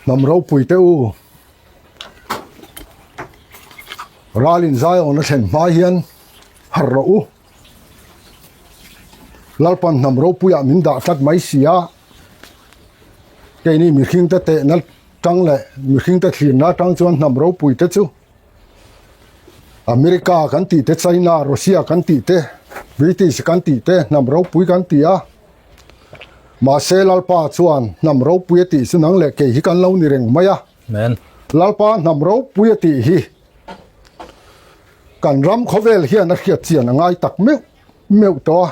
Hnam ropui te u, ralin Zion a thlen hma hian harh rawh u. Lalpan hnam ropuiah min dah tlat mai si a, keini mihringte tehna tang leh mihringte thlirna atang chuan hnam ropui te chu America kan tih te, China, Russia kan tih te, British kan tih te hnam ropui kan ti a. Mahse Lalpa chuan hnam ropui a tih chu nang leh kei hi kan lo ni reng mai a. Amen. Lalpa hnam ropui a tih hi kan ram khawvel hian a hriat chian a ngai tak meuh meuh tawh a.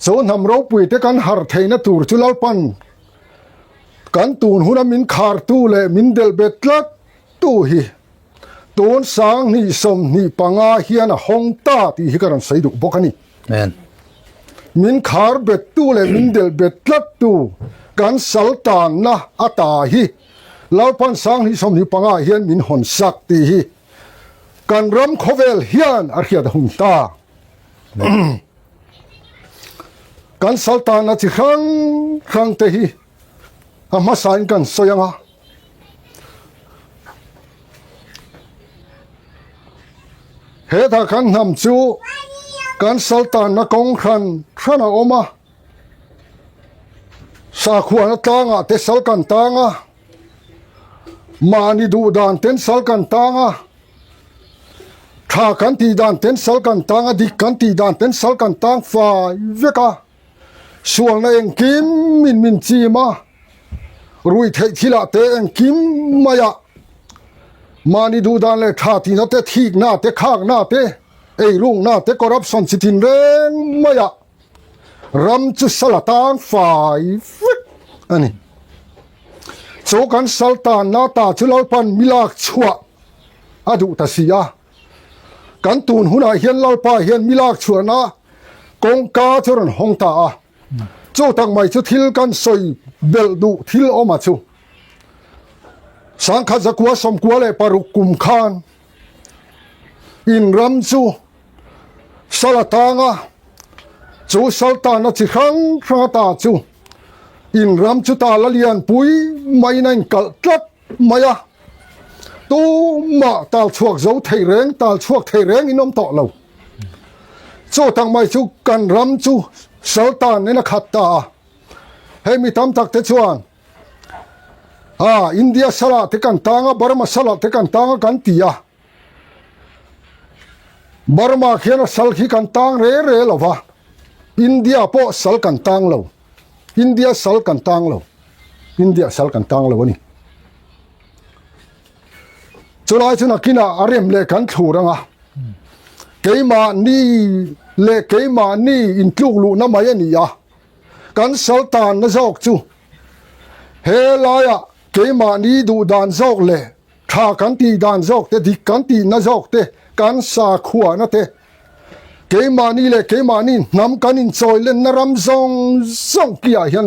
Chu hnam ropui te kan harh theihna tur chu Lalpan kan tun huna min khartu leh min delh bet tlat tu hi tun 2025 hian a hawng ta tih hi ka rawn sawi duh bawk a ni. Amen. Min khar bet tu leh min delh bet tlat tu kan sal tanna a ta hi Lalpan 2025 hian min hawn sak tih hi kan ram khawvel hian a hriat a hun ta. Kan sal tanna chi hrang hrang te hi a hmasain kan sawi ang a. Hetah kan hnam chu kan sal tanna kawng hran hran a awm a, sakhuana tlangah te sal kan tang a, mahni duh dan ten sal kan tang a, tha kan tih dan ten sal kan tang a, dik kan tih dan ten sal kan tang fai vek a. Sualna engkim min min chim a, rui theih thilah te engkim maiah mahni duhdan leh tha tihna te, thikna te, khakna te, eirukna te, corruption chi tin reng maiah ram chu sal a tang fai vek a ni. Chu kan sal tanna ta chu Lalpan milak chhuah a duh ta si a. Kan tun hunah hian Lalpa hian mi lak chhuahna kawngka chu rawn hawng ta a. Chu tak mai chu thil kan sawi belh duh thil awm a chu. 1996 kum khan in ram chu sal a tang a, chu sal tanna chi hrang hrang ata chu in ram chu ta la lianpui maiin a inkalh tlat mai a, tumah tal chhuak zo thei reng, tal chhuak thei reng in awm tawh lo. Chu tak mai chu kan ram chu Sultan in a khat ta a. Hei mi tam tak te chuan a India salah te kan tang a, Burma salah te kan tang a kan ti a. Burma khian a sal khi kan tang re re lo va. India pawh sal kan tang lo. India sal kan tang lo. India sal kan tang lo a ni. Chulai chu nakinah a rem leh kan thlur anga keimahni leh keimahni intluk luhna mai a ni a, kan sal tanna zawk chu he laiah keimahni duh dan zawk leh tha kan tih dan zawk te, dik kan tihna zawk te, kan sakhuana te, Keimahni leh keimahni hnam kan inchawi lenna ram zawng zawng kiah hian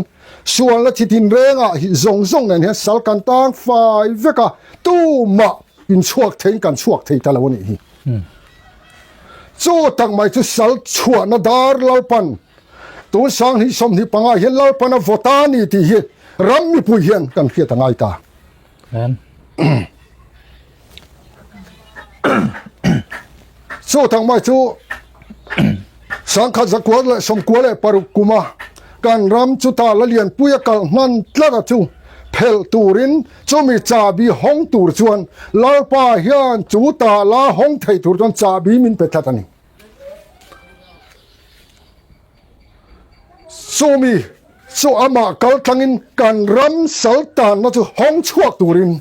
sualna chi tinrengah hi zawng zawng nen hian sal kan tang fai vek a, tumah inchhuak theiin kan chhuak thei ta lo a nih hi. Chu tak mai chu sal chhuahna dar Lalpan tun 2025 hian Lalpan a vaw ta a ni tih hi ram mipui hian kan hriat a ngai ta. Chu tak mai chu 1996 kuma kan ram chu ta la lianpui a kal hman tlat a chu phelh turin chumi chahbi hawng tur chuan Lalpa hian chu ta la hawng thei tur chuan chahbi min pe tlat a ni. Chumi chu amah kal tlangin kan ram sal tanna chu hawng chhuak turin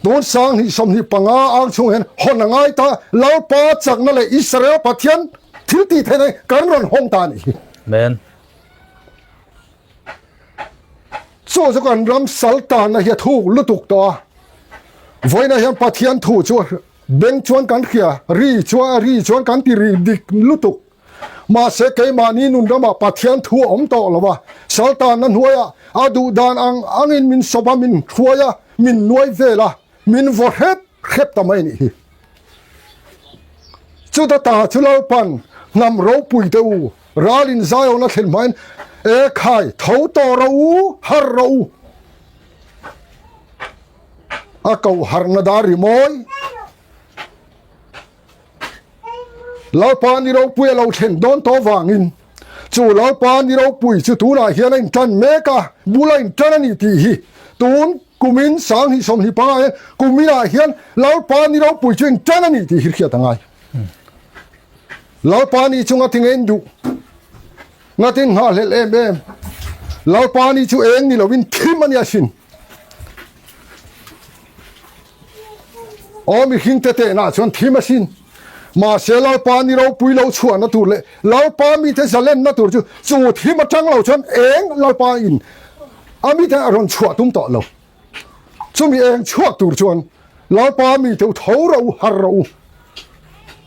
tun 2025 ang chhung hian hawn a ngai ta, Lalpa chakna leh Israel Pathian thil tih theihna hi kan rawn hawng ta a nih hi. Amen. Chu chu kan ram sal tanna hi a thuk lutuk tawh a, vawiinah hian Pathian thu chu Beng chuan kan hria, ri chuan a ri chuan kan ti ri dik lutuk. Mahse keimahni nun ramah Pathian thu a awm tawh lo a, Saltanna hnuaiah a duh dan ang angin min sawp a, min hruai a, min nuai vel a, min vaw hrep hrep ta mai a nih hi. Chuta ta chu Lalpan hnam ropui te u, ral in Zion a thlen hmain, E khai, tho tawh rawh u, harh rawh u. A koh harhna dar rimawi. Lalpa ni ropui a lo thlen dawn tawh vangin chu Lalpa ni ropui chu tunah hian a intan mek a, bul a intan a ni tih hi tun kumin 2025 ah hian kuminah hian Lalpa ni ropui chu intan a ni tih hi hriat a ngai. Lalpa ni chu ngatinge in duh? Ngatin nghahhlelh em em? Lalpa ni chu eng ni loin thim a nia sin. Aw mihring te tehnah chuan thim asin. Mahse Lalpa ni ropui lo chhuahna tur leh Lalpa mite zalenna tur chu chu thim atang lo chuan eng Lalpa in a mite a rawn chhuah tum tawh lo. Chumi eng chhuak tur chuan Lalpa mite u tho rawh u, har rawh u.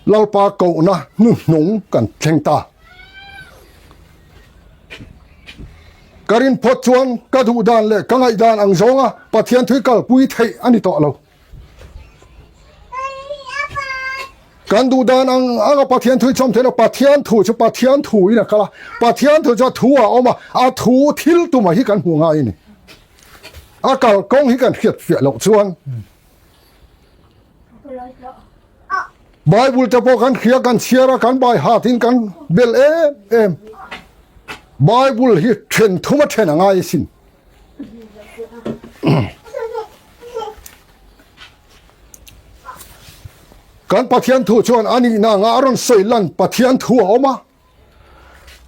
Lalpa kohna hnuhnung kan thleng ta. Ka rin phawt chuan ka duh dan leh ka ngaih dan ang zawnga Pathian thui kalpui theih a ni tawh lo. Kan duh dan ang anga Pathian thui chawm theih lo, Pathian thu chu Pathian thu in a kal a, Pathian thu chu a thu ah a awm a, a thu thil tuma hi kan hmu ngai a ni. A kalkawng hi kan hriat fiah loh chuan Bible te pawh kan hria kan chhiar a kan bai hatin kan bel em em. Bible hi then thum a then a ngai asin. Kan Pathian thu chuan a nihna anga a rawn sawi lan Pathian thu a awm a.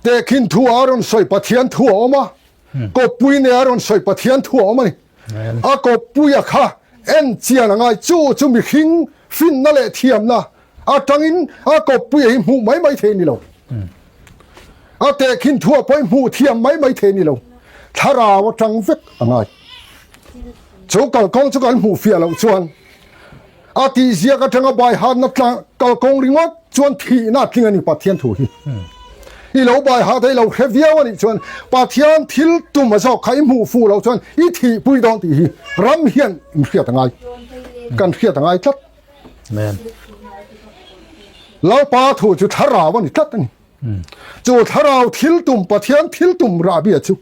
Tehkhin thu a rawn sawi Pathian thu a awm a. Kawppui ne a rawn sawi Pathian thu a awm a ni. A kawppuia kha en chian a ngai. Chu chu mihring finna leh thiamna atangin a kawppuia hi hmuh mai mai thei a ni lo. A tehkhin thuah pawh hi hmuh thiam mai mai thei a ni lo. Thlarau atang vek a ngai. Chu kalkawng chu kan hmuh fiah loh chuan A tihziak atanga baihatna tlang kalkawng ringawt chuan thihna a tling a ni Pathian thu hi. I lo baihat a i lo hre viau a nih chuan Pathian thil tum a zawk kha i hmuh fuh loh chuan i thihpui dawn tih hi ram hian in hriat a ngai. Kan hriat a ngai tlat. Amen. Lalpa thu chu thlarau a ni tlat a ni. Chu thlarau thil tum Pathian thil tum rahbia chu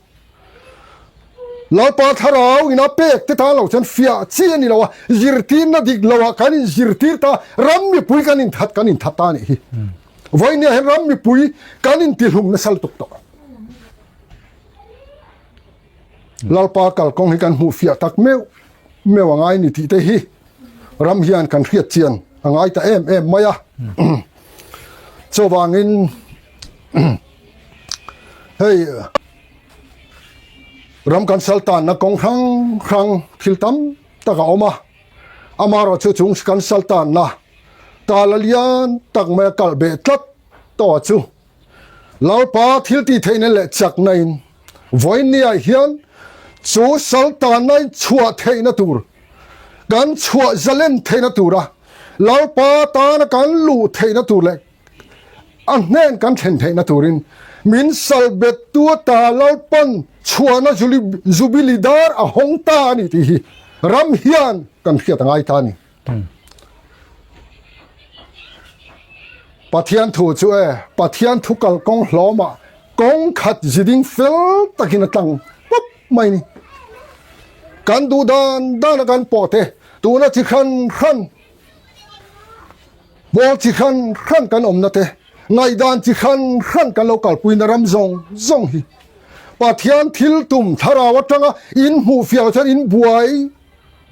Lalpa thlarau in a pek te tan lo chuan fiah chi a ni lo a, zirtirna dik lo ah kan in zirtir ta, ram mipui kan in that kan in that ta a nih hi. Vawinia hian ram mipui kan in tihlum nasa lutuk tawh. Lalpa kalkawng hi kan hmuh fiah tak meuh meuh a ngai ni tih te hi ram hian kan hriat chian a ngai ta em em mai a. Chuvangin hei Ram kan sal tanna kawng hrang hrang thil tam tak a awm a, amaherawhchu chung kan sal tanna tala lian tak mai a kalh beh tlat tawh chu Lalpa thil tih theihna leh chakna in vawinia hian chu sal tanna in chhuah theihna tur kan chhuah zalen theihna tura Lalpa tana kan luh theihna tur leh A hnen kan thlen theihna turin min sal bettu ata Lalpan chhuahna Jubili dar a hawng ta a ni tih hi ram hian kan hriat a ngai ta a ni. Pathian thu chu e, Pathian thu kalkawng hlawmah kawng khat ziding fel takin a tlang pawp mai ni. Kan duh dan dana kan pawh te tuna chi hran hran Pawl chi hran hran kan awmna te, ngaihdan chi hran hran kan lo kalpuina ram zawng zawng hi Pathian thil tum thlarau atanga in hmuh fiah loh chuan in buai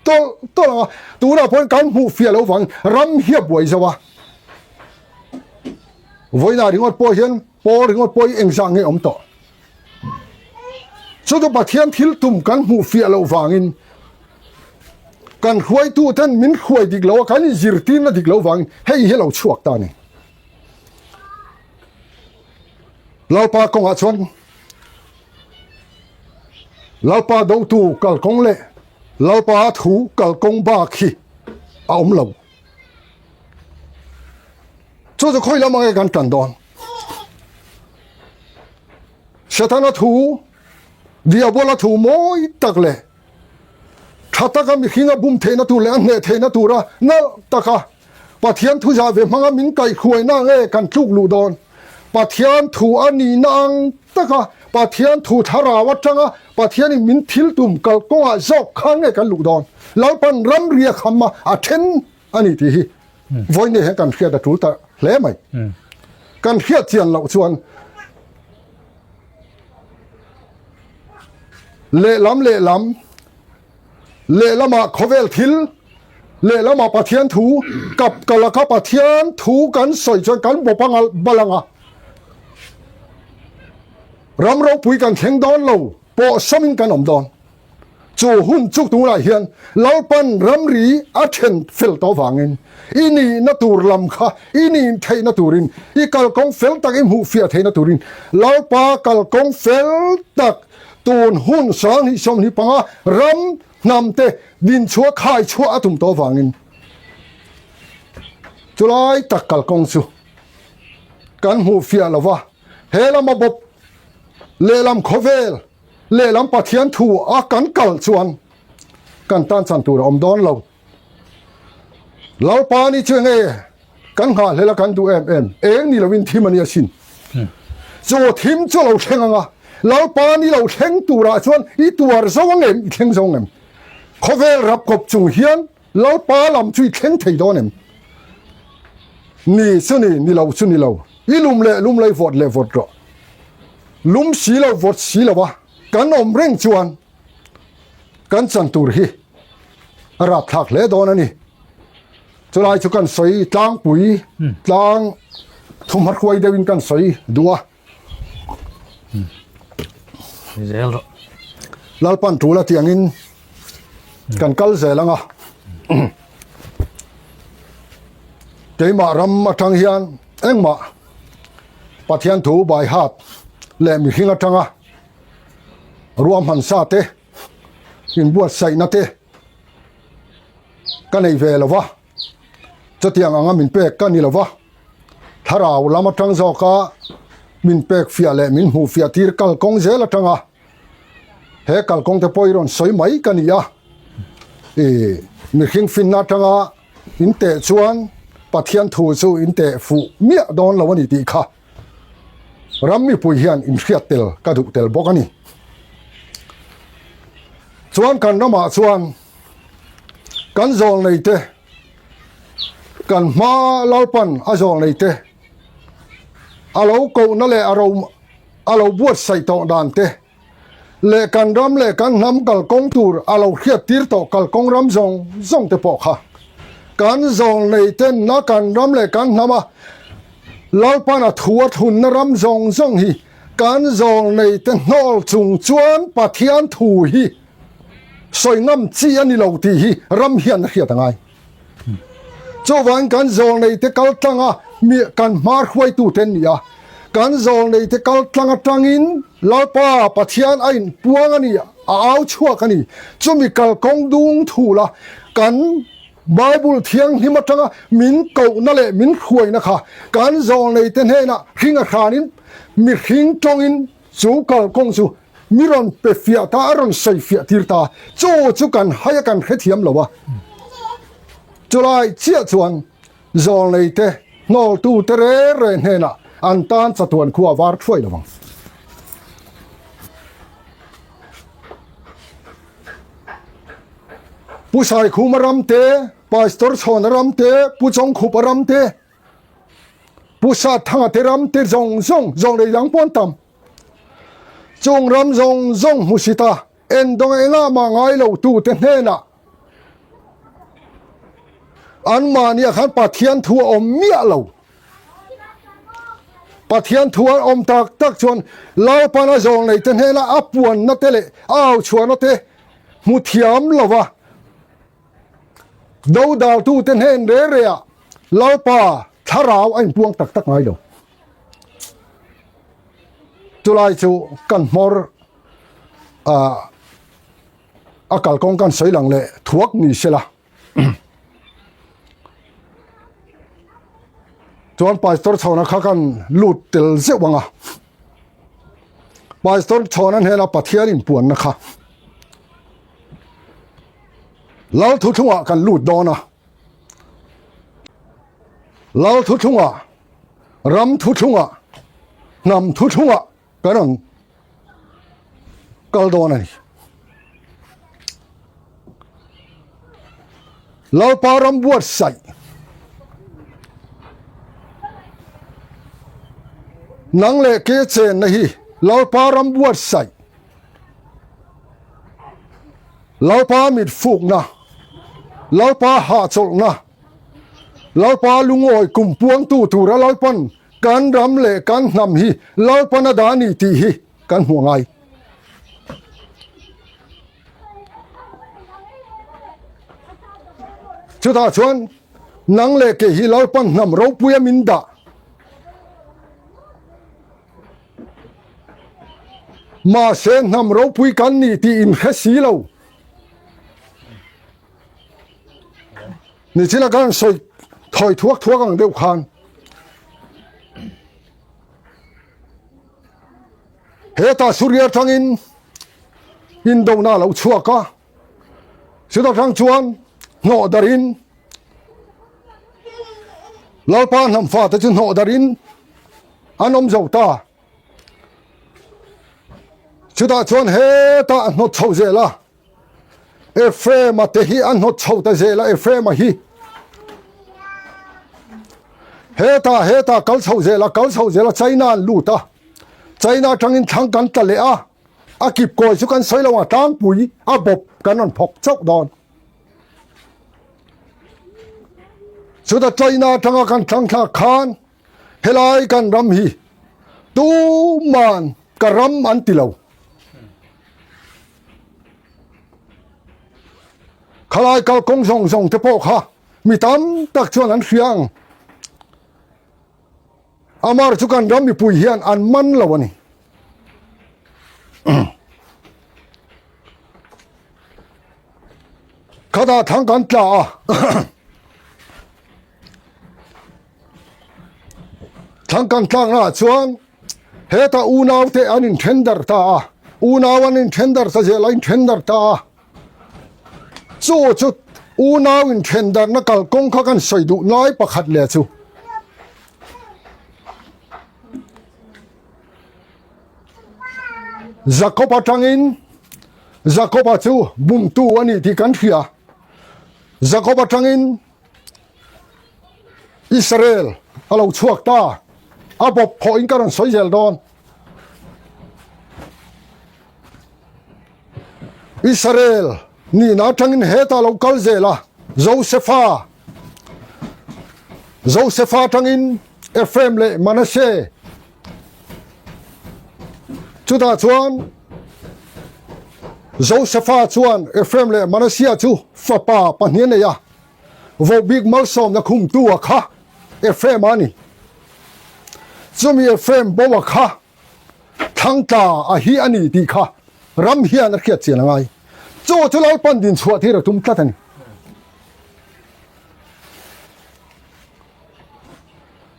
tawlh tawlh ang a, tunah pawhin kan hmuh fiah loh vangin ram hi a buai zo a. Vawiinah ringawt pawh hian pawl ringawt pawh hi engzah nge awm tawh? Chu chu Pathian thil tum kan hmuh fiah loh vangin kan hruaitu ten min hruai dik lo a, kan inzirtirna dik loh vangin hei hi a lo chhuak ta a ni. Lalpa kawngah chuan Lalpa dotu kalkawng leh Lalpa thu kalkawng bak hi a awm lo. Chu chu khawi lam ange kan tan dawn. Setana thu, Diabola thu mawi tak leh tha taka mihring a bum theihna tur leh a hneh theihna tura nalh taka Pathian thu zah ve hmanga min kaihhruaina nge kan tluk luh dawn? Pathian thu a nihna ang taka Pathian thu thlarau atanga Pathianin min thil tum kalkawngah zawk khan nge kan luh dawn? Lalpan ramri a kham a, a then a ni tih hi vawiin hian kan hriat a tul ta hle mai. Kan hriat chian loh chuan lehlam lehlam lehlamah khawvel thil lehlamah Pathian thu kap ka laka Pathian thu kan sawi chuan kan bawp anga bal anga ram ropui kan thleng dawn lo pawh sawmin kan awm dawn. Chu hun chu tunah hian Lalpan ramri a then fel tawh vangin i nihna tur lam kha i nih theihna turin, i kalkawng fel tak i hmuh fiah theihna turin Lalpa kalkawng fel tak tun hun 2025 ram hnamte dinchhuah khaichhuah a tum tawh vangin chulai tak kalkawng chu kan hmuh fiah lova he lama bawp lehlam khawvel Lehlam Pathian thu a kan kal chuan kan tan chan tur a awm dawn lo. Lalpa ni chu enge kan nghahhlel a kan duh em em, eng ni loin thim a ni asin. Chu thim chu a lo thleng ang a, Lalpa ni lo thleng turah chuan i tuar zo ang em, i thleng zo ang em? Khawvel rap kawp chung hian Lalpa lam chu i thleng thei dawn em? Ni chu ni, ni lo chu ni lo. I lum leh lum lo i vawt leh vawt rawh. Lum si lo vawt si lo a kan awm reng chuan kan chan tur hi a rapthlak hle dawn a ni. Chulai chu kan sawi tlangpui tlang thumhma hruai deuhin kan sawi duh a. Zel rawh. Lalpan tul a tiangin kan kal zel anga. Keimah ram atang hian engmah Pathian thu bai hat leh mihring atanga ruahman sa te inbuatsaihna te ka nei ve lo va, chutiang anga min pek ka ni lo va, thlarau lam atang zawka min pek fiah leh min hmuh fiah tir kalkawng zel atanga he kalkawng te pawh i rawn sawi mai ka ni a, i mihring finna atanga In teh chuan Pathian thu chu in teh fuh miah dawn lo a ni tih kha ram mipui hian in hriat tel ka duh tel bawk a ni. Chuan kan ramah chuan kan zawlnei te, kan hma Lalpan a zawlnei te a lo kohna leh a ro a lo buatsaih tawh dan te, leh kan ram leh kan hnam kalkawng tur a lo hriat tir tawh kalkawng ram zawng zawng te pawh kha kan zawl nei ten na kan ram leh kan hnam a Lalpan a thu a thunna ram zawng zawng hi kan zawl nei te hnawl chung chuan Pathian thu hi sawi ngam chi a ni lo tih hi ram hian a hriat a ngai. Chuvangin kan zawlneite kal tlanga mi kan hma hruaitute an ni a, kan zawlneite kal tlang atangin Lalpa Pathian a inpuang a ni, a au chhuak a ni. Chumi kalkawng dung thula kan Bible thianghlim atanga min kohna leh min hruaina kha kan zawlneite hnenah hring a hranin mihring tawngin Chu kalkawng chu mi rawn pe fiah ta, a rawn sawi fiah tir ta. Chu chu kan hai a, kan hrethiam lo a. Chulai chiah chuan zawlnei te, hnawltu te re re hnenah an tan chatuan khua a var thuai lo ang. Pu Saikhuma ram te, Pastor Chhawna ram te, Pu Chawngkhupa ram te, Pu Satthanga te ram te zawng zawng zawng lei dang pawh an tam. Chung ram zawng zawng hmusit a, endawng engah mah ngai lo tu te hnenah anmahniah khan Pathian thu a awm miah lo. Pathian thu an awm tak tak chuan Lalpana zawng nei te hnenah a puanna te leh a auchhuahna te hmu thiam lo va. Dodaltute hnen re re ah Lalpa thlarau a inpuang tak tak ngai lo. Chulai chu kan hmawr a kalkawng kan sawi lang leh thuak ni sela. Chuan Pastor Chhawna kha kan lut tel zeuh ang a. Pastor Chhawna hnena Pathian inpuanna kha. Lal thuthlungah kan lut dawn a, Lal thuthlungah, ram thuthlungah, hnam thuthlungah kan rawn. kal dawn a ni. Lalpa ram buatsaih Nang leh ke chenna hi Lalpa ram buatsaih Lalpa mit fukna Lalpa hahchawlhna Lalpa lungawi kum puangtu tura Lalpan kan ram leh kan hnam hi Lalpan a dah a ni tih hi kan hmuh a ngai. Chutah chuan nang leh kei hi Lalpan hnam ropuia min dah. Mahse hnam ropui kan ni tih inhre si lo. Nichina kan sawi thawi thuak thuak ang deuh khan. Hetah Suria atangin indona a lo chhuak a, chuta tang chuan hnawh darin Lalpa hnam fate chu hnawh darin an awm zo ta. Chutah chuan hetah a hnawt chho zel a. Ephraim-a te hi a hnawt chho ta zel a, Ephraim-a hi hetah hetah kal chho zel a, kal chho zel a, China an lut a, China atangin thlang kan tla leh a, a kip kawi chu kan sawi lo ang, tlangpui a bawp kan rawn phawk chauh dawn. Chuta China atanga kan thlang thlak khan helai kan ram hi tuman ka ram an ti lo. Khalai kalkawng zawng zawng te pawh kha mi tam tak chuan an hria ang. Amar chu kan ram mipui hian an man lo a ni. Khatah thang kan tla a. Thlang kan tlaknaah chuan heta unaute an inthen darh ta a, unau an inthen darh ta zel a inthen darh ta a. Chu chu unau inthen darhna kalkawng kha kan sawi duh lai pakhat leh chu. Jakob atangin Jakoba chu bumtu a ni tih kan hria. Jakob atangin Israel a lo chhuak ta, a bawp phawhin ka rawn sawi zel dawn. Israel nihna atangin hetah lo kal zel a, Josefa, Josefa atangin Ephraim leh Manasseh, chutah chuan Josefa chuan Ephraim leh Manasseh chu fapa pahnih a nei a, Vohbik malsawmna khumtu a kha Ephraim a ni. Chumi Ephraim bo a kha thlangtla a hi a ni tih kha ram hian a hriat chian a ngai. Chu chu Lalpan din chhuah tir a tum tlat a ni.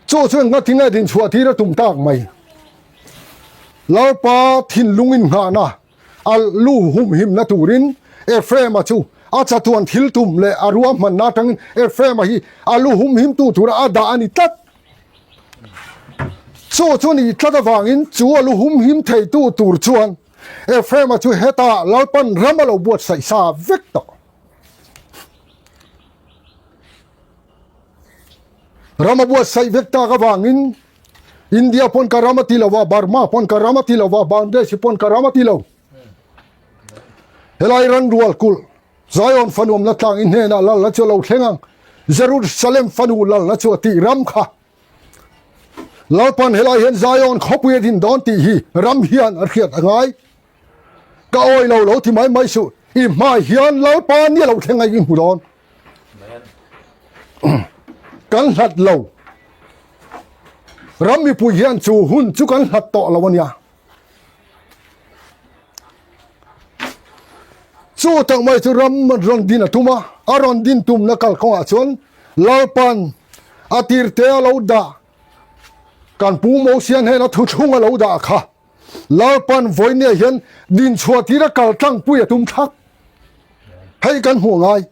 Chu chu engngah tinge din chhuah tir a tum tak mai. Lalpa thinlung innghahna A lu humhimna turin Ephraim-a chu a chatuan thil tum leh a ruahmanna atangin Ephraim-a hi a lu humhimtu tura a dah a ni tlat. Chu chu ni tlat avangin chu a lu humhim theitu tur chuan Ephraim-a chu hetah Lalpan ram a lo buatsaih sa vek tawh. Ram a buatsaih vek tak avangin India pawn ka ram a ti lo a, Burma pawn ka ram a ti lo a, Bangladesh pawn ka ram a ti lo. Helai ran rual kulh Zion fanu awmna tlang i hnenah lalna chu a lo thleng ang. Jerusalem fanu lalna chu a tih ram kha. Lalpan helai hian Zion khawpui a din dawn tih hi ram hian a hriat a ngai. Ka awi lo lo ti mai mai suh. I hmai hian Lalpa ni a lo thleng a i hmu dawn. Kan hlat lo. Ram mipui hian chu hun chu kan hlat tawh lo a nia. Chu tak mai chu ram rawn din a tum a, a rawn din tumna kalkawngah chuan Lalpan a tirte a lo dah, kan Pu Mosian hnena thuthlung a lo dah kha Lalpan vawinia hian dinchhuah tira kal tlangpui a tum thlak. Hei kan hmuh ngai.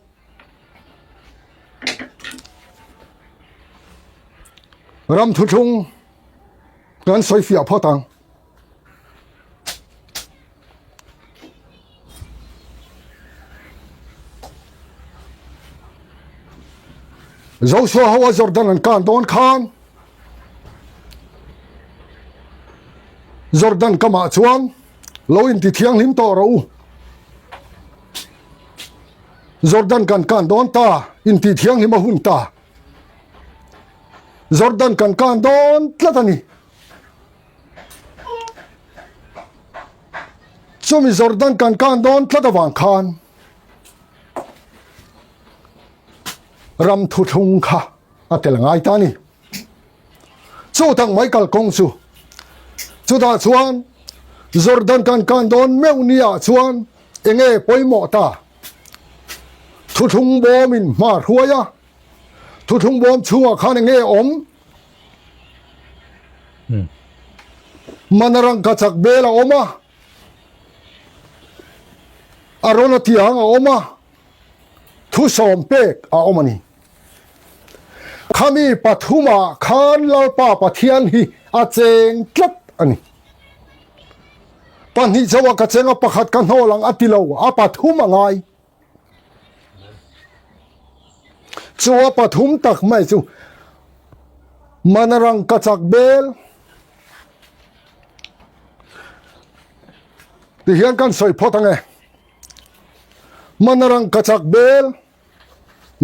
Ram thuthlung kan sawi fiah phawt ang. Joshua ho a Jordan an kan dawn khan Jordan kamah chuan lo inti thianghlim tawh rawh u. Jordan kan kan dawn ta, inti thianghlim a hun ta. Jordan kan kan dawn tlat a ni. Chumi Jordan kan kan dawn tlat avang khan ram thuthlung kha a tel ngai ta a ni. Chu tak mai kalkawng chu chutah chuan Jordan kan kan dawn meuh ni ah chuan enge pawimawh ta? Thuthlung bawmin hma hruai a, thuthlung bawm chhungah khan enge awm? Mana rangka chak bel a awm a, a rawn a tiang a awm a, thusawm pek a awm a ni. Khami pathumah khan Lalpa Pathian hi a cheng tlat a ni. Pahnih chauha ka cheng a, pakhat ka hnawl ang a ti lo, a pathum a ngai. Chu a pathum tak mai chu Manarang ka chak bel ti hian kan sawi phawt ang e. Manarang ka chak bel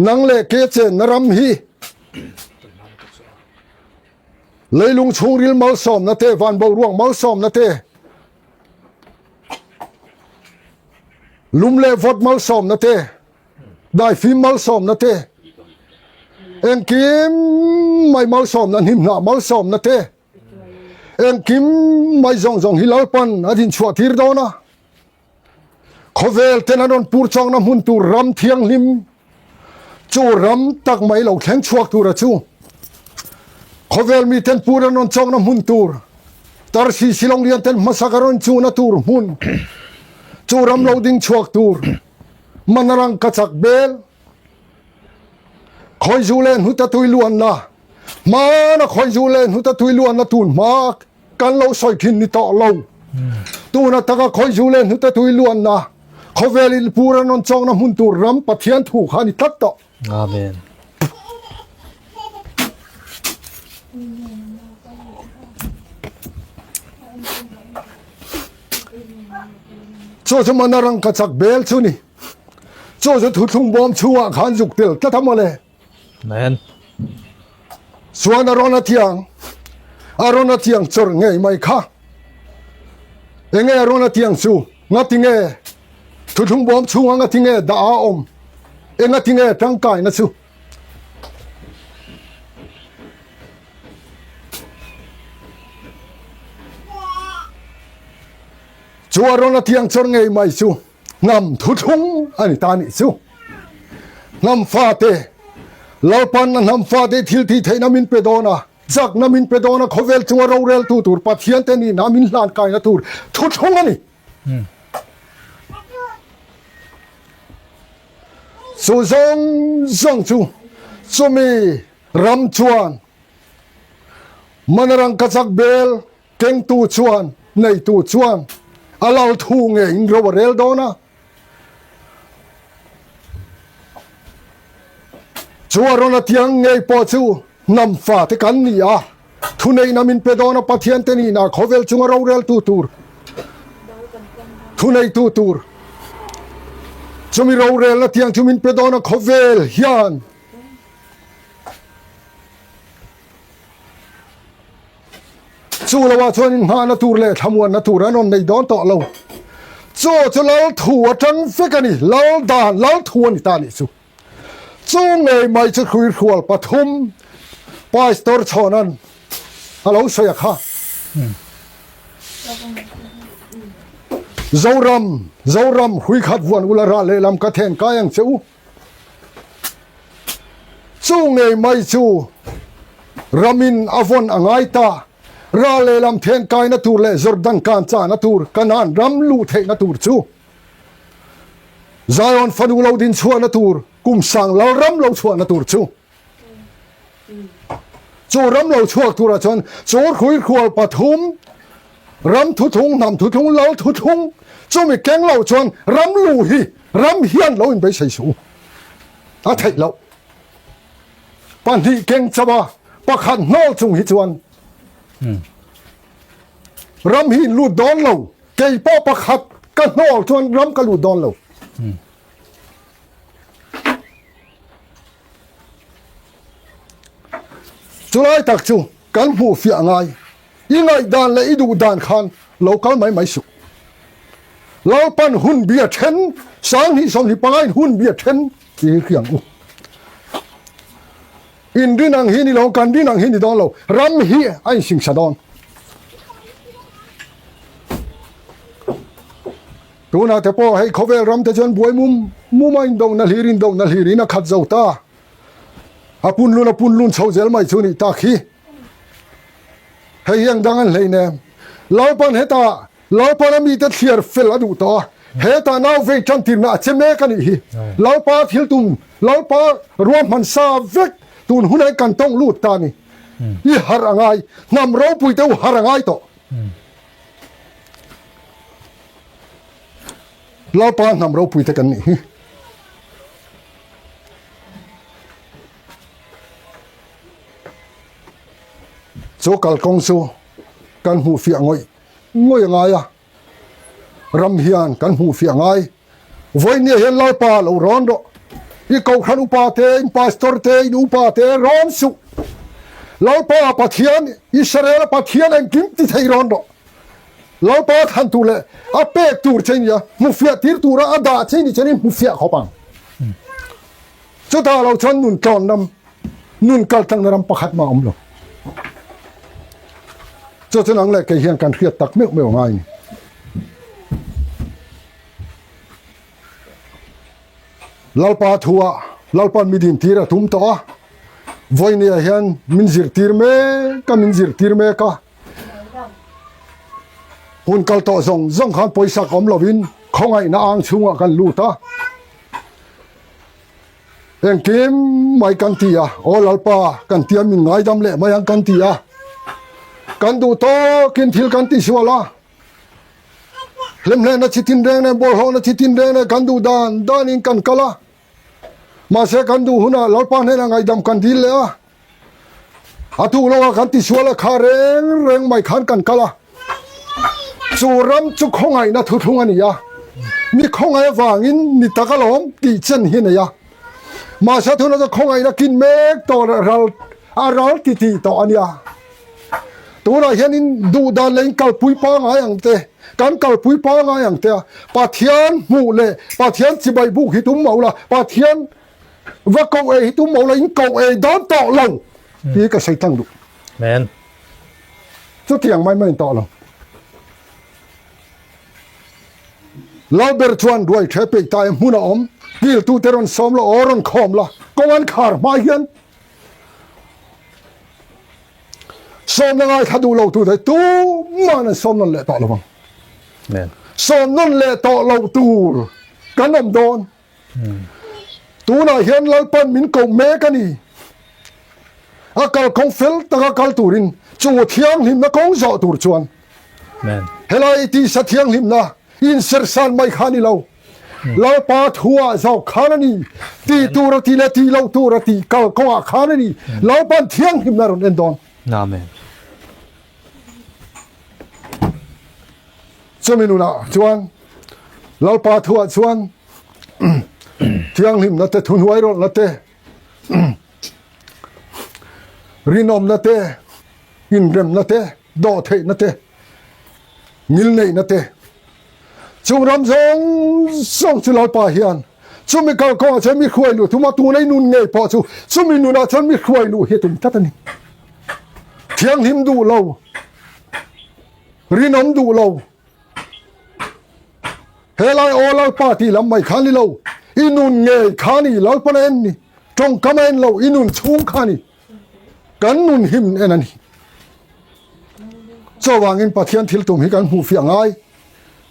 Nang leh ke chenna ram hi leilung chhungril malsawmna te, van boruak malsawmna te, lum leh vawt malsawmna te, daifim malsawmna te, engkim mai malsawmna, hnimhnah malsawmna te, engkim mai zawng zawng hi Lalpan a dinchhuah tir dawn a. Khawvel ten an rawn pur chawkna hmun tur ram thianghlim chu ram tak mai lo thleng chhuak tura chu khawvel mi ten pur an rawn chawkna hmun tur Tarsi Shillong lian ten hmasak a rawn chuhna tur hmun chu ram lo ding chhuak tur Manarang ka chak bel Khawizu leh hnuta tui luanna hmana khawizu leh hnuta tui luanna tun hma Kan lo sawi thin ni tawh lo. Tuna taka khawizu leh hnute tui luanna khawvel in pur an rawn chawkna hmun tur ram Pathian thu kha a ni tlat tawh. Amen. Chu chu mana rangka chak bel chu ni. Chu chu thuthlung bawm chhungah khan zuk tel tlat a mawle. Amen. Chuan a rawn a thiang, a rawn a thiang chawrh ngei mai kha. Enge a rawn a thiang chu? Ngati nge thuthlung bawm chhunga ngati nge dah a awm? Engati nge tangkaina chu? Chu a rawn a thiang chawrh ngei mai chu. Hnam thuthlung a ni ta nih chu. Hnam fate, Lalpan a hnam fate thil tih theihna min pe dawn a, chakna min pe dawn a, khawvel chunga roreltu tur Pathiante nihna min hlan kaina tur thuthlung a ni. Chu zawng zawng chu chumi ram chuan Manarang ka chak bel Kengtu chuan, neitu chuan a lal thu ngeiin ro a rel dawn a. Chu a rawn a tiang ngei pawh chu hnam fate kan ni a, thuneihna min pe dawn a, Pathian te nihna khawvel chunga roreltu tur, thuneitu tur, chumi rorelna tiang chu min pe dawn a, khawvel hian. Chu loah chuan inngahna tur leh thlamuanna tur an rawn nei dawn tawh lo. Chu chu lal thu atang vek a ni, lal dan, lal thu a ni ta nih chu. Chu ngei mai chu hruihrual pathum Pastor Chhawna'n a lo sawi a kha. Zoram, Zoram, hruikhat vuan ula rah lehlam ka then kai ang che u. Chu ngei mai chu ramin a vawn a ngai ta. Ral lehlam then kaina tur leh Jordan kan chahna tur, Kanaan ram luh theihna tur chu Zion fanu lo din chhuahna tur, kum sang lal ram lo chhuahna tur chu. Chu ram lo chhuak turah chuan chu hruihrual pathum, ram thuthlung, hnam thuthlung, lal thuthlung chumi keng lo chuan ram lu hi ram hian lo inbeisei suh u. A theih loh. Pahnih keng chauh a, pakhat hnawl chung hi chuan ram hi in lut dawn lo. Kei pawh pakhat ka hnawl chuan ram ka lut dawn lo. Chulai tak chu kan hmuh fiah ngai. I ngaihdan leh i duh dan khan lo kal mai mai suh. Lalpan hun bia then, 20 25 in hun bia then tih hi hriang u. In rin ang hi ni lo, kan rin ang hi ni dawn lo, ram hi a insingsa dawn. Tunah te pawh hei khawvel ram te chuan buai mum mum a indohna hlir indohna hlir in a khat zo ta. A punlun a punlun chho zel mai chu nih tak hi. Hei hi ang dang an hleinem. Lalpan hetah Lalpan a mite thliar fel a duh tawh a, hetah nau vei tan tirna a che mek a nih hi. Lalpa thil tum, Lalpa ruahman sa vek tun hunah kan tawng lut ta a ni. I harh a ngai, hnam ropui te u harh a ngai tawh. Lalpa hnam ropui te kan nih hi. Chu kalkawng chu kan hmuh fiah ngawih ngawih a ngai a, ram hian kan hmuh fiah ngai. Vawinia hian Lalpa lo rawn rawh, i kohhran upa te, in pastor te, in upa te rawn suh. Lalpa Pathian, Israel-a Pathian engkim ti thei rawn rawh. Lalpa thlan tur leh a pek tur che nia, hmu fiah tir tura a dah che ni chuan i hmu fiah khawp ang. Chutah lo chuan nun tlawn ram, nun kal tlangna ram pakhat mah a awm lo. Chu chu nang leh kei hian kan hriat tak meuh meuh a ngai a ni. Lalpa thua Lalpan mi dintir a tum tawh a, vawinia hian min zirtir mek a, min zirtir mek a. Hun kal tawh zawng zawng khan pawisa ka awm lovin khawngaihna ang chhungah kan lut a. Engkim mai kan ti a, Aw Lalpa, kan tia min ngaidam leh mai ang kan ti a. Kan duh tawkin thil kan ti sual a. Hlemhlehna chi tin reng nen, bawlhhlawhna chi tin reng nen kan duh dan danin kan kal a. Mahse kan duh hunah Lalpa hnenah ngaihdam kan dil leh a. A tuk lawngah kan ti sual a, kha reng reng mai khan kan kal a. Chu ram chu khawngaihna thuthlung a ni a, mi khawngaih avangin ni tak alawm tih chen hi a nei a. Mahse thuna chu khawngaihna kin mek tawh leh ral a ral ti tih tawh a nia. Tunah hianin duh dan leh in kalpui pangai ang te, kan kalpui pangai ang te a, Pathian hmuh leh Pathian chibai buk hi tum mah ula, Pathian Va koh ei hi tum lo la in koh ei dawn tawh lo ti ka sawi tlang duh. Amen. Chutiang mai mai in tawh lo. Lalber chuan ruai the peih ta e hmun a awm kil tu te rawn sawm la aw rawn khawm la kawng an khar hma hian sawmna ngaithla duh lo tu te tuman an sawm nawn leh tawh lo ang. Amen. Sawm nawn leh tawh lo tur kan awm dawn. Tunah hian Lalpan min koh mek a ni. A kalkawng fel taka kal turin chu thianghlimna kawng zawh tur chuan helai tisa thianghlimna insersan mai kha a ni lo. Lalpa thuah zawk khan a ni. Tih tur a tih leh tih loh tur a tih kalkawngah khan a ni. Lalpan thianghlimna a rawn en dawn. Amen. Chumi nunah chuan Lalpa thuah chuan thianghlimna te, thuhnuai rawlhna te, rinawmna te, inremna te, dawhtheihna te, ngilneihna te, chung ram zawng zawng chu Lalpa hian chumi kalkawngah chuan mi hruai luh tum a, tuna i nun ngei pawh chu chumi nunah chuan mi hruai luh hi a tum tlat a ni. Thianghlim duh lo, rinawm duh lo, Helai aw Lalpa tih lam mai kha ni lo, i nun ngei kha ni, Lalpan a en ni, tawngkam a en lo, i nun chhung kha ni, kan nun him en a ni. Chuvangin Pathian thil tum hi kan hmuh fiah ngai,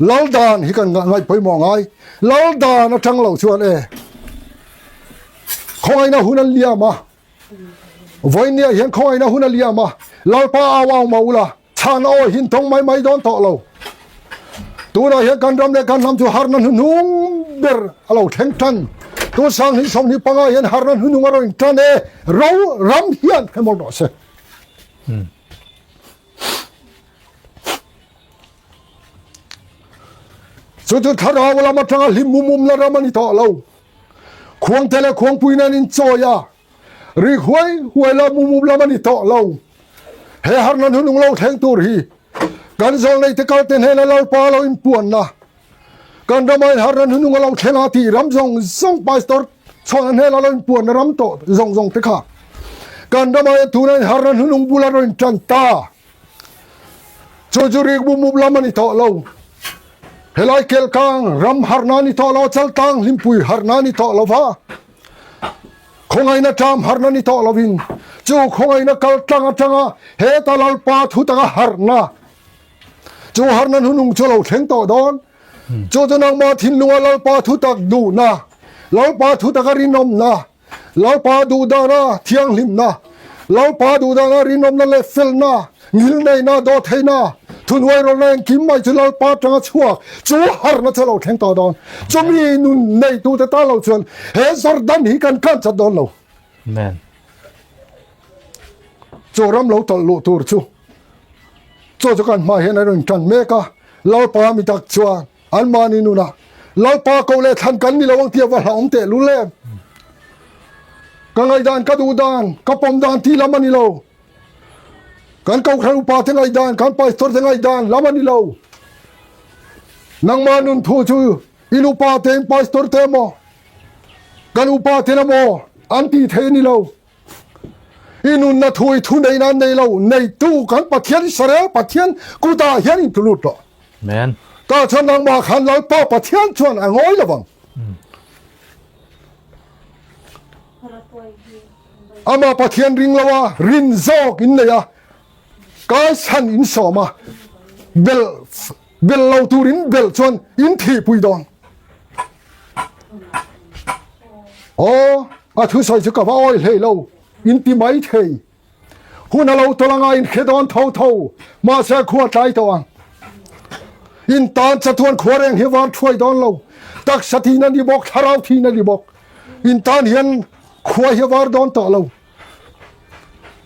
Lal dan hi kan ngaih pawimawh ngai, Lal dan atang lo chuan e, khawngaihna hun an liam a, Vawinia hian khawngaihna hun a liam a, Lalpa au au mah ula, chhan awi hin tawng mai mai dawn tawh lo. Tunah hian kan ram leh kan hnam chu harna hnuhnung ber a lo thleng tan. Tu 2025 hian harna hnunung a rawn intan e, ro ram hian hre mawlh rawh se. Chu chu thlarau lam atanga hlim mum mum la ram a ni tawh lo. Khuangte leh khuangpui nen inchawi a, rik huai huai la mum mum lam a ni tawh lo. He harna hnunung lo thleng tur hi kan zawlnei te kalte hnena Lalpa lo inpuanna, kan rama in harna hnunung a lo thleng a tih ram zawng zawng Pastor Chhawna hnena lo inpuanna ram tawh zawng zawng te kha kan rama hian tuna in harna hnunung bula rawn intan ta. Chu chu rik mup mup lam a ni tawh lo. Helai Kelkang ram harna a ni tawh lo, Chaltlang hlimpui harna a ni tawh lo va, khawngaihna ṭam harna ni tawh lovin chu khawngaihna kal tlang aṭanga heta Lalpa thu taka harna, chu harna hnunung chu a lo thleng tawh dawn. Chu chu nangmah thinlunga Lalpa thu tak duhna, Lalpa thu taka rinawmna, Lalpa duhdana thianghlimna, Lalpa duhdana rinawmna leh felna, ngilneihna, dawhtheihna, thuhnuairawlna engkim mai chu Lalpa atanga chhuak chu harna chu a lo thleng tawh dawn. Chumi nun neitute tan lo chuan he Jordan hi kan kan chat dawn lo. Amen. Chu ram lo tawlh luh tur chu chu chu kan hma hian a rawn tan mek a, Lalpa mi tak chuan Anmahni nunah Lalpa ko leh thlan kan ni lo ang tih a va hlauhawm teh lul em? Ka ngaihdan, ka duh dan, ka pawm dan tih lam a ni lo. Kan Kohhran upa te ngaihdan, kan pastor te ngaihdan lam a ni lo. Nangmah nun thu chu in upa te, in pastor te emaw, kan upa ten emaw an tih theih a ni lo. I nunna thu i thu neihna an nei lo, neitu kan Pathian Israel Pathian kutah hian in tlu lut rawh. Amen. Tah chuan nangmah khan Lalpa Pathian chuan a ngawi lo vang. Amah Pathian ring lo a, rin zawk in nei a, kaisan in sawm a, bel bel lo tur in bel chuan in thihpui dawn. Aw, a thusawi chu ka va awi hlei lo, in ti mai thei. Hun a lo tawlh anga in hre dawn tho tho, mahse khua tlai tawh ang. In tan chatuan khua reng hi var thuai dawn lo, taksa thin a ni bawk, thlarau thin a ni bawk. In tan hian khua hi var dawn tawh lo.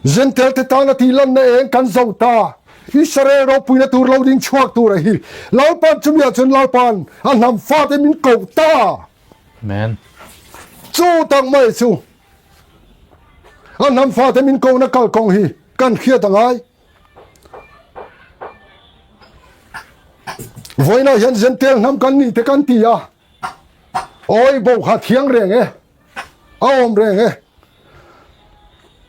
Zentel te tan a tih lanna eng kan zo ta. Israel ropuina tur lo ding chhuak tur a hi. Lalpan chumiah chuan Lalpan a hnam fate min koh ta. Amen. Chu tak mai chu A hnam fate min kohna kalkawng hi kan hriat a ngai. Vawiinah hian Zentel hnam kan ni te kan ti a, awi bo kha thiang reng e, a awm reng e.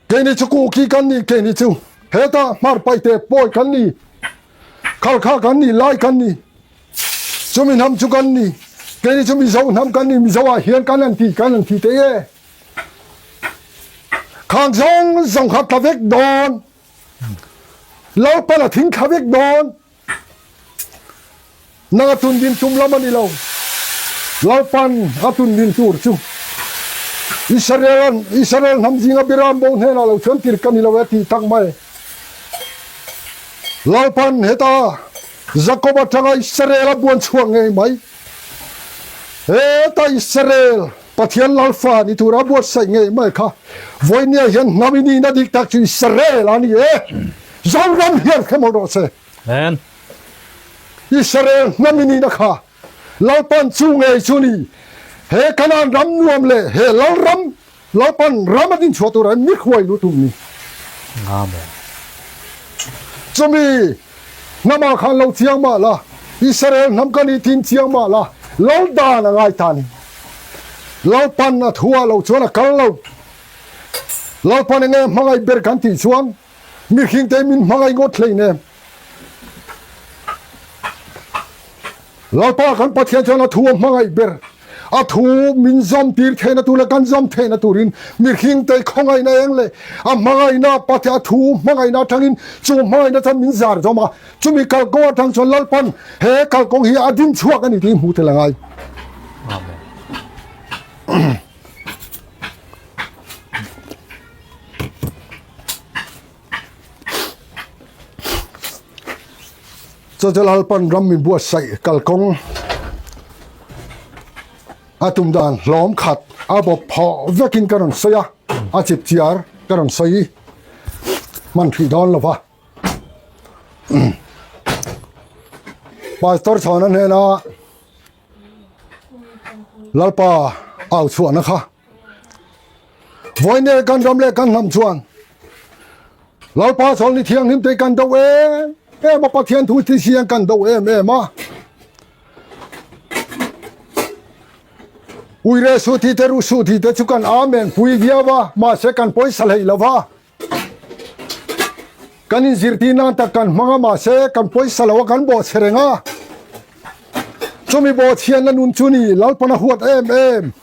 Keini chu Kuki kan ni, keini chu heta hmar paite pawi kan ni, khalkha kan ni, lai kan ni. Chumi hnam chu kan ni. Keini chu Mizo hnam kan ni, Mizo ah hian kan han ti, kan han ti teh e. Khang zawng zawng kha tla vek dawn. Lalpan a thing thla vek dawn. Nang a tun din tum lam a ni lo. Lalpan a tun din tur chu Israel Israel hnam zinga Biram bo hnenah lo chuan tir ka ni lo e tih tak mai. Lalpan heta Jakob atanga Israel a buan chhuak ngei mai. Heta Israel Pathian Lalfa ni tura buatsaih ngei mai kha vawinia hian hnam i nihna dik tak chu Israel a ni e. Zoram hian hre mawlh rawh se. Amen. Israel hnam i nihna kha Lalpan chu ngei chu ni. He Kanaan ram nuam leh he Lalram Lalpan ram a din chhuah turah mi hruai luh tum ni. Amen. Chumi hnamah khan lo chiang mah la, Israel hnam ka nih tin chiang mah la, Lal dan a ngai ta ni. Lalpan a thu ah lo chuan a kal lo. Lalpan enge hmangaih ber kan tih chuan mihring te min hmangaih ngawt hlei nem. Lalpa kan Pathian chuan a thu a hmangaih ber, a thu min zawm tir theihna tur leh kan zawm theihna turin mihring te khawngaihna eng leh a hmangaihna Pathian a thu hmangaihna atangin chu hmangaihna chuan min zar zawm a, chumi kalkawng atang chuan Lalpan he kalkawng hi a din chhuak a ni tih hmuh tel a ngai. Amen. Chu chu Lalpan ram min buatsaih kalkawng a tum dan hlawm khat. A bawp phawh vekin ka rawn sawi a, a chip chiar ka rawn sawi hman hrih dawn lo va. Pastor Chhawna hnena Lalpa au chhuahna kha Vawiin kan ram leh kan hnam chuan Lalpa chawlhni thianghlim te kan do em em a, Pathian thu ti siang kan do em em a. Uire su ti te ru su ti te chu kan amen pui viau a, mahse kan pawisa hlei lo va. Kan inzirtir nan tak kan hmang a, mahse kan pawisa lo a, kan bawhchhe reng a. Chumi bawhchhiatna nun chu ni Lalpan a huat em em.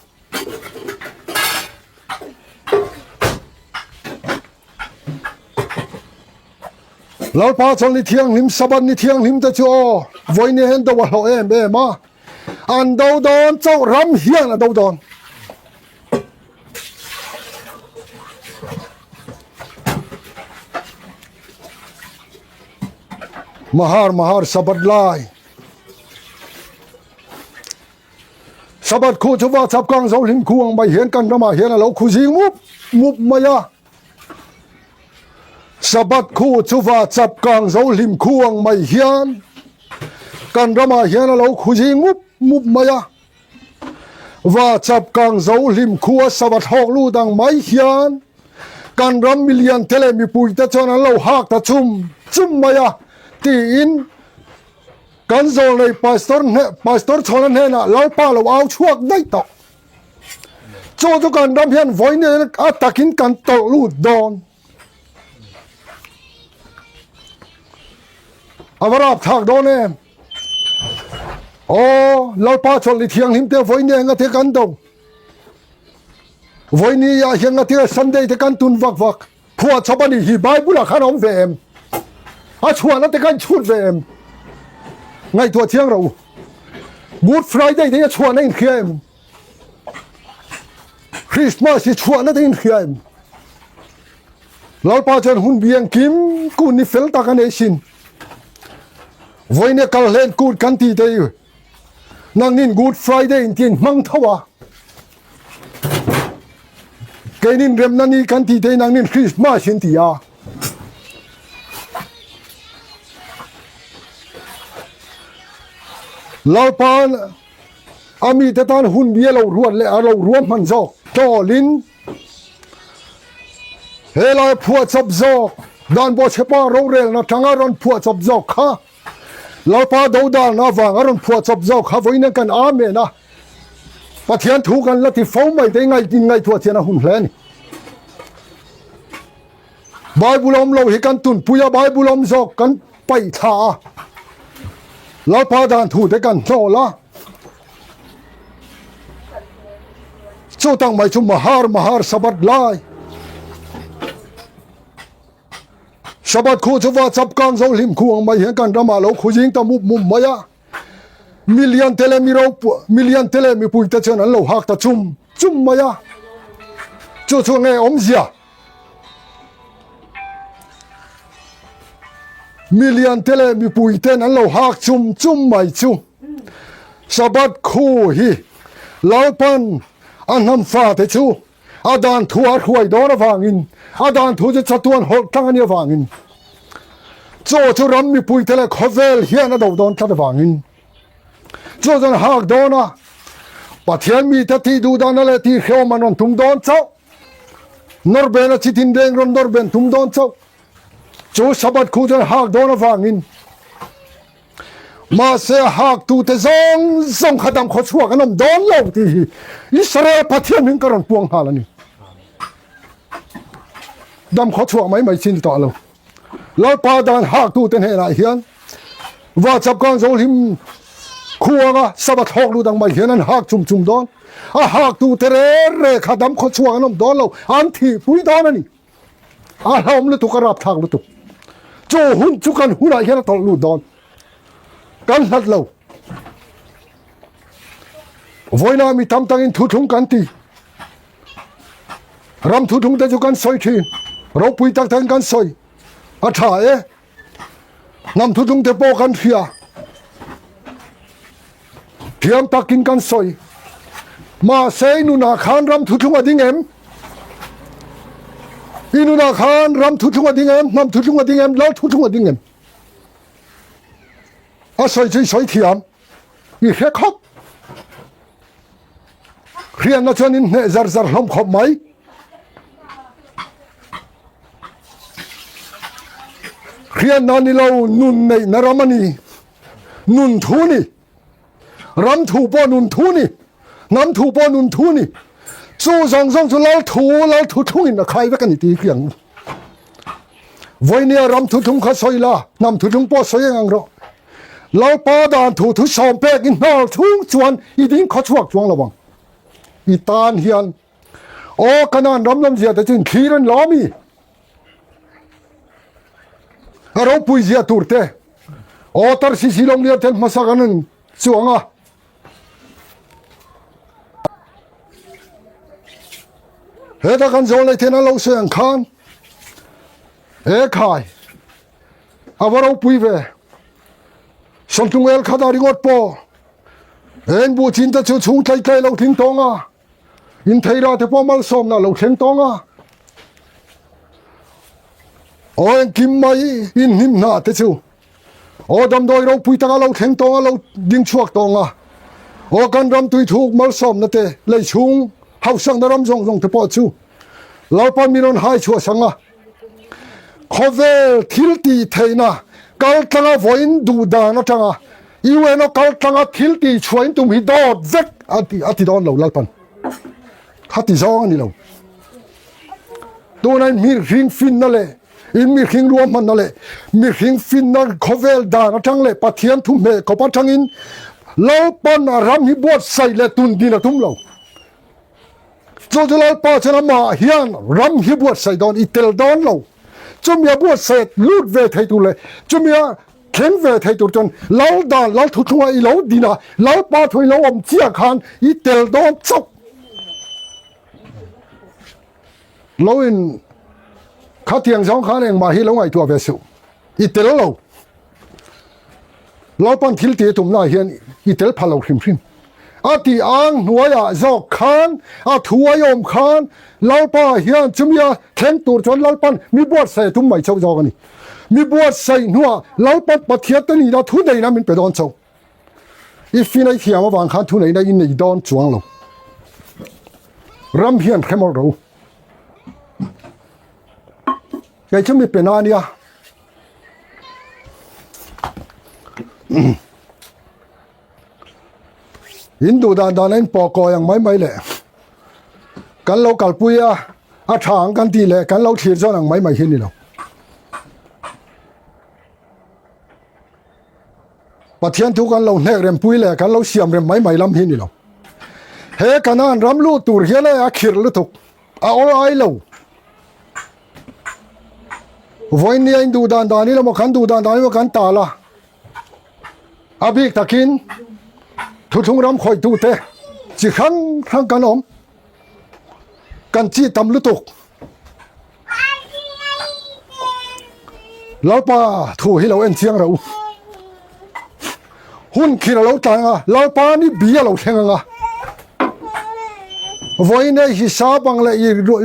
Lalpa chuan ni thianghlim Sabbath ni thianghlim te chu aw vawiin hian do a hlawh em em a, an do dawn chauh ram hian a do dawn. Mahar mahar Sabbath lai. Sabbath khu chu va chap kang zo hlim khu ang mai hian kan ramah hian a lo khu zing mup mup mai a. Sabbath khu chu va chap kang zo hlim khu ang mai hian kan ramah hian a lo khu zing mup mup mai a. Va chap kang zo hlim khu a Sabbath hawk lut ang mai hian kan ram milian te leh mipui te chuan an lo hak ta chum chum mai a tiin Kan zawlnei Pastor hne Pastor Chhawna hnenah Lalpa lo au chhuak daih tawh. Chu chu kan ram hian vawiin a takin kan tawlh lut dawn. A va rap thlak dawn em. Aw Lalpa chawlh ni thianghlim te vawiin enga te kan do. Vawiin ah hian ngatinge Sunday te kan tun vak vak. Phuah chawp a nih hi Bible ah khan a awm ve em? A chhuahna te kha in chhut ve em? Ngaihtuah chiang rawh u. Good Friday te hi a chhuahna in hria em? Christmas hi chhuahna te in hria em? Lalpa chuan hun bi engkim kun ni fel tak a nei sin. Vawiin kal hlen kut kan tih te hi Nangnin Good Friday in tiin hmang tho a, keinin remna ni kan tih te nangnin Christmas in ti a. Lalpa'n a mite tan hun bi a lo ruat leh a lo ruam hman zawk tawlin helai phuahchawp zawk dan bawhchhepa rorelna tanga rawn phuahchawp zawk kha Lalpa dodalna avang a rawn phuah chawp zawk kha vawiin kan Amen a, Pathian thu kan la ti fo mai te in ngaihtuah chian a hun hle a ni. Bible awm lo hi kan tunpui a, Bible awm zawk kan paih thla a, Lalpa dan thu te kan hnawl a, chutang mai chu mahar mahar Sabbath lai. Sabbath khu chu va chap kang zo hlim khu ang mai hian kan ramah lo khu zing ta mup mup mai a. Milian te leh mi ropu, milian te leh mipui te chuan an lo hak ta chum chum mai a. Chu chu nge awmzia? Milian te leh mipui ten an lo hak chum chum mai chu. Sabbath khu hi Lalpan a hnam fate chu A dan thu a hruai dawn avangin, a dan thu chu chatuan hawlh tlang a nih avangin, chaw chu ram mipuite leh khawvel hian a do dawn tlat avangin, chaw chuan hak dawn a, Pathian mite tih duh dana leh tih hrehawm an rawn tum dawn chauh. Nawrbena chi tin reng rawn nawrben tum dawn chauh. Chu Sabbath khu chuan hak dawn avangin, Mahse a haktute zawng zawng kha dam khaw chhuak an awm dawn lo tih hi Israel Pathian hming ka rawn puang nghal a ni. Dam khaw chhuak mai mai chi ni tawh lo. Lalpa dan haktute hnenah hian Vachap kang zo hlim khuanga Sabbath hawk lut ang mai hian an hak chum chum dawn. A haktute re re kha dam khaw chhuak an awm dawn lo, an thihpui dawn a ni. A hlauhawm lutuk, a rapthlak lutuk. Chu hun chu kan hunah hian a tawlh lut dawn. Kan hlat lo. Vawiinah mi tam takin thuthlung kan ti. Ram thuthlung te chu kan sawi thin. Ropui tak takin kan sawi. A tha e. Hnam thuthlung te pawh kan hria. Thiam takin kan sawi. Mahse i nunah khan ram thuthlung a ding em? I nunah khan ram thuthlung a ding em? Hnam thuthlung a ding em? Lal thuthlung a ding em? A sawi chu i sawi thiam. I hre khawp. Hriatna chuan in hneh zar zar hlawm khawp mai. Hriatna ni lo nun neihna ram a ni. Nun thu ni. Ram thu pawh nun thu ni. Hnam thu pawh nun thu ni. Chu zawng zawng chu lal thu, lal thu thlungin a khai vek a ni tih hi ang. Vawinia ram thu thlung kha sawi la, hnam thu thlung pawh sawi eng ang rawh. Lalpa dan thu thu sawm pek i hnar chhung chuan i ding khaw chhuak chuang lo ang. I tan hian aw Kanan ram lawmzia te chu in thlir an la mi? A ropui zia tur te aw Tarsisi lawng lian ten hmasak an in chuang a. Heta kan zawl nei ten an lo sawi ang khan e khai A va ropui ve. Sawmtlung el khat a ringawt pawh eng buh chin te chu chhung tlai tlai lo tling tawng a, intheira te pawh malsawmna lo thleng tawng a. Aw engkim mai inhnim hna te chu aw damdawi ropui taka lo thleng tawng a, lo ding chhuak tawng a. Aw kan ram tui thuk malsawmna te lei chhung hausakna ram zawng zawng te pawh chu Lalpan min rawn hai chhuah sang a. Khawvel thil tih theihna kal tlanga vawiin duh dan atanga UNO kal tlanga thil tih chhuahin tum hi dawt vek a ti a ti dawn lo Lalpan. Kha ti zawng a ni lo. Tuna in mihring finna leh in mihring ruahmanna leh mihring finna khawvel dan atang leh Pathian thu hmeh kawp atangin Lalpan a ram hi buatsaih leh tun din a tum lo. Chu chu Lalpa chuan amah hian ram hi buatsaih dawn i tel dawn lo. Chumia buatsaih lut ve thei tur leh chumia thleng ve thei tur chuan Lal dan Lal thuthlunga i lo din a, Lalpa thu i lo awm chiah khan i tel dawn chauh. Lo in khatiang zawng khan engmah hi lo ngaihtuah ve suh. I tel lo. Lalpan thil tih a tumnaah hian i tel pha lo hrim hrim. A tih ang hnuaiah zawk khan, a thu a awm khan Lalpa hian chumia thleng tur chuan Lalpan mi buatsaih a tum mai chauh zawk a ni. Mi buatsaih hnuah Lalpan Pathian te nihna thu neihna min pe dawn chauh. I fin a i thiam avang khan thu neihna i nei dawn chuang lo. Ram hian hre mawlh rawh u. Kei chu mi pe na ania. In duh dan dan a in pawh kawi ang mai mai leh kan lo kalpui a a tha ang kan tih leh kan lo thlir zawn ang mai mai hi a ni lo. Pathian thu kan lo hnek rem pui leh kan lo siam rem mai mai lam hi a ni lo. He Kanaan ram lut tur hian a khirh lutuk. A awl ai lo. Vawiin nia in duh dan dan ila maw kan duh dan dan ila kan tal a. A bik takin thuthlung ram khawih tu te chi hrang hrang kan awm. Kan chi tam lutuk. Lalpa thu hi lo en chiang ro. Hun khir a lo tlang a, Lalpa ni bi a lo thleng ang a. Vawiin e hi sa bang leh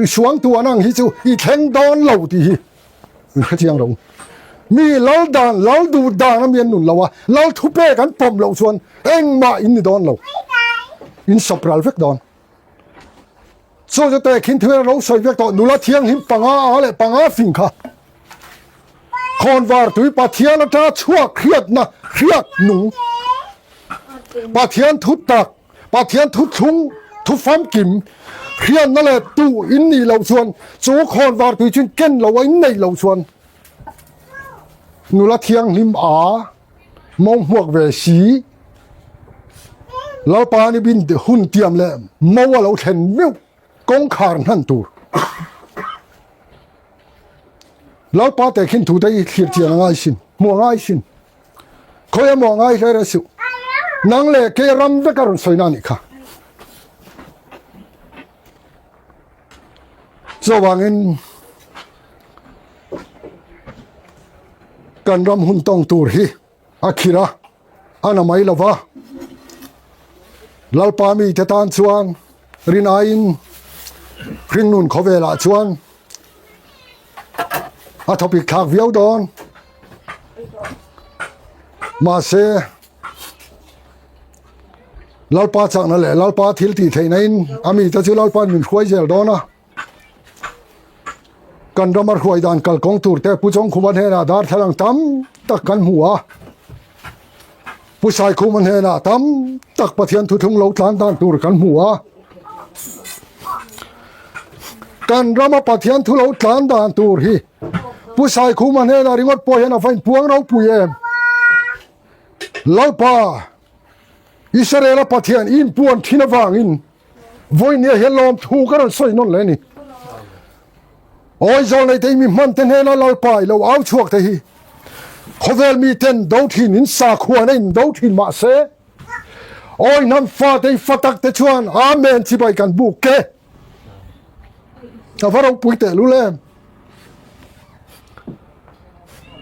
i suang tu an ang hi chu i thleng dawn lo tih hi in hre chiang ro. Mi lal dan, lal duh dan a mi an nun lo a, lal thu pek an pawm loh chuan engmah in ni dawn lo. In sawp ral vek dawn. Chu chu te khin thil ro sawi vek tawh nula thianghlim panga a leh panga fing kha khawnvar tui Pathian atanga chhuak hriatna hriat nung Pathian thu tak Pathian thu thlung thu famkim hriatna leh tu in nih loh chuan chu khawnvar tui chu in ken lo a in neih loh chuan nula thianghlim a Mo hmuak ve si. Lalpa ni bin hun tiam leh mo a lo thlen meuh kawngkhar hnan tur. Lalpa te khin thu te i thlir chian a ngai sin, hmu a ngai sin. Khawi emaw a ngai hle reh suh. Nang leh ke ram vek a rawn sawi na nih kha. Chuvangin kan ram hun tawng tur hi a khir a, a na mai lova. Lalpa mite tan chuan. Rin aiin hringnun khawvelah chuan a thawpik thlak viau dawn. Mahse, Lalpa chakna leh Lalpa thil tih theihna in a mite chu Lalpa'n min hruai zel dawn a. Kan rama hruai dan kalkawng tur te Pu Chawngkhuma hnenah darthlalang tam tak kan hmu a. Pu Saikhuma hnenah tam tak Pathian thuthlung lo tlan dan tur kan hmu a. Kan rama Pathian thu lo tlan dan tur hi Pu Saikhuma hnenah ringawt pawh hian a va inpuang ropui em? Lalpa, Israela Pathian i inpuan thin avangin Vawinia hian lawmthu ka rawn sawi nawn leh a ni. Awi zawl nei te mi hman te hnena Lalpa i lo au chhuak te hi khawvel mi ten do thin in sakhua na in do thin mah se awi hnam fa te i fa tak te chuan Amen chibai kan buk ke. A va ropui teh lul em.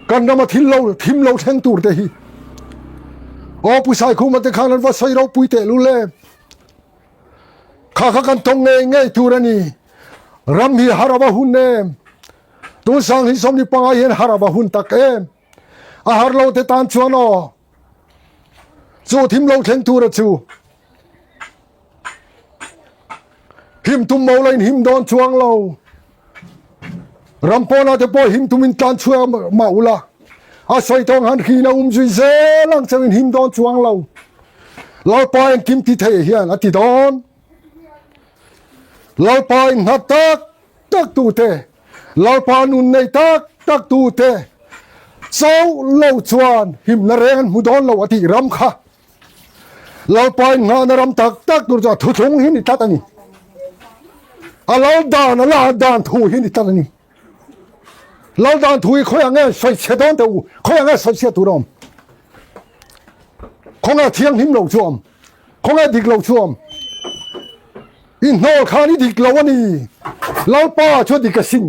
Kan rama thil lo thim lo thleng tur te hi aw Pu Saikhuma te khan an va sawi ropui teh lul em. Kha kha kan tawng ngei ngei tur a ni. Ram hi har ava hun em? Tun sang hi sawmni pangai hian har ava hun tak em? A har lo te tan chuan aw. Chu thim lo thleng tur a chu. Him tum mo lain him dawn chuang lo. Ram pawna te pawh him tumin tlan chhuak mah ula. A sawi tawng han hrin a um zui zel ang chauhin him dawn chuang lo. Lalpa engkim ti thei hian a ti dawn. Lalpa in nghat tak tak tu te, Lalpa nun nei tak tak tu te chauh lo chuan himna reng an hmu dawn lo a tih ram kha. Lalpa in nghahna ram tak tak tur chu a thuthlung hi ni tlat a ni. A lal dan a la dan thu hi ni tlat a ni. Lal dan thu hi khawiah nge sawi chhe dawn teh u, khawiah nge sawi chhiat tur a awm? Khawnge thianghlim lo chu a awm? Khawnge dik lo chu a awm? I hnawl khan i dik lo a ni. Lalpa chu a dik asin.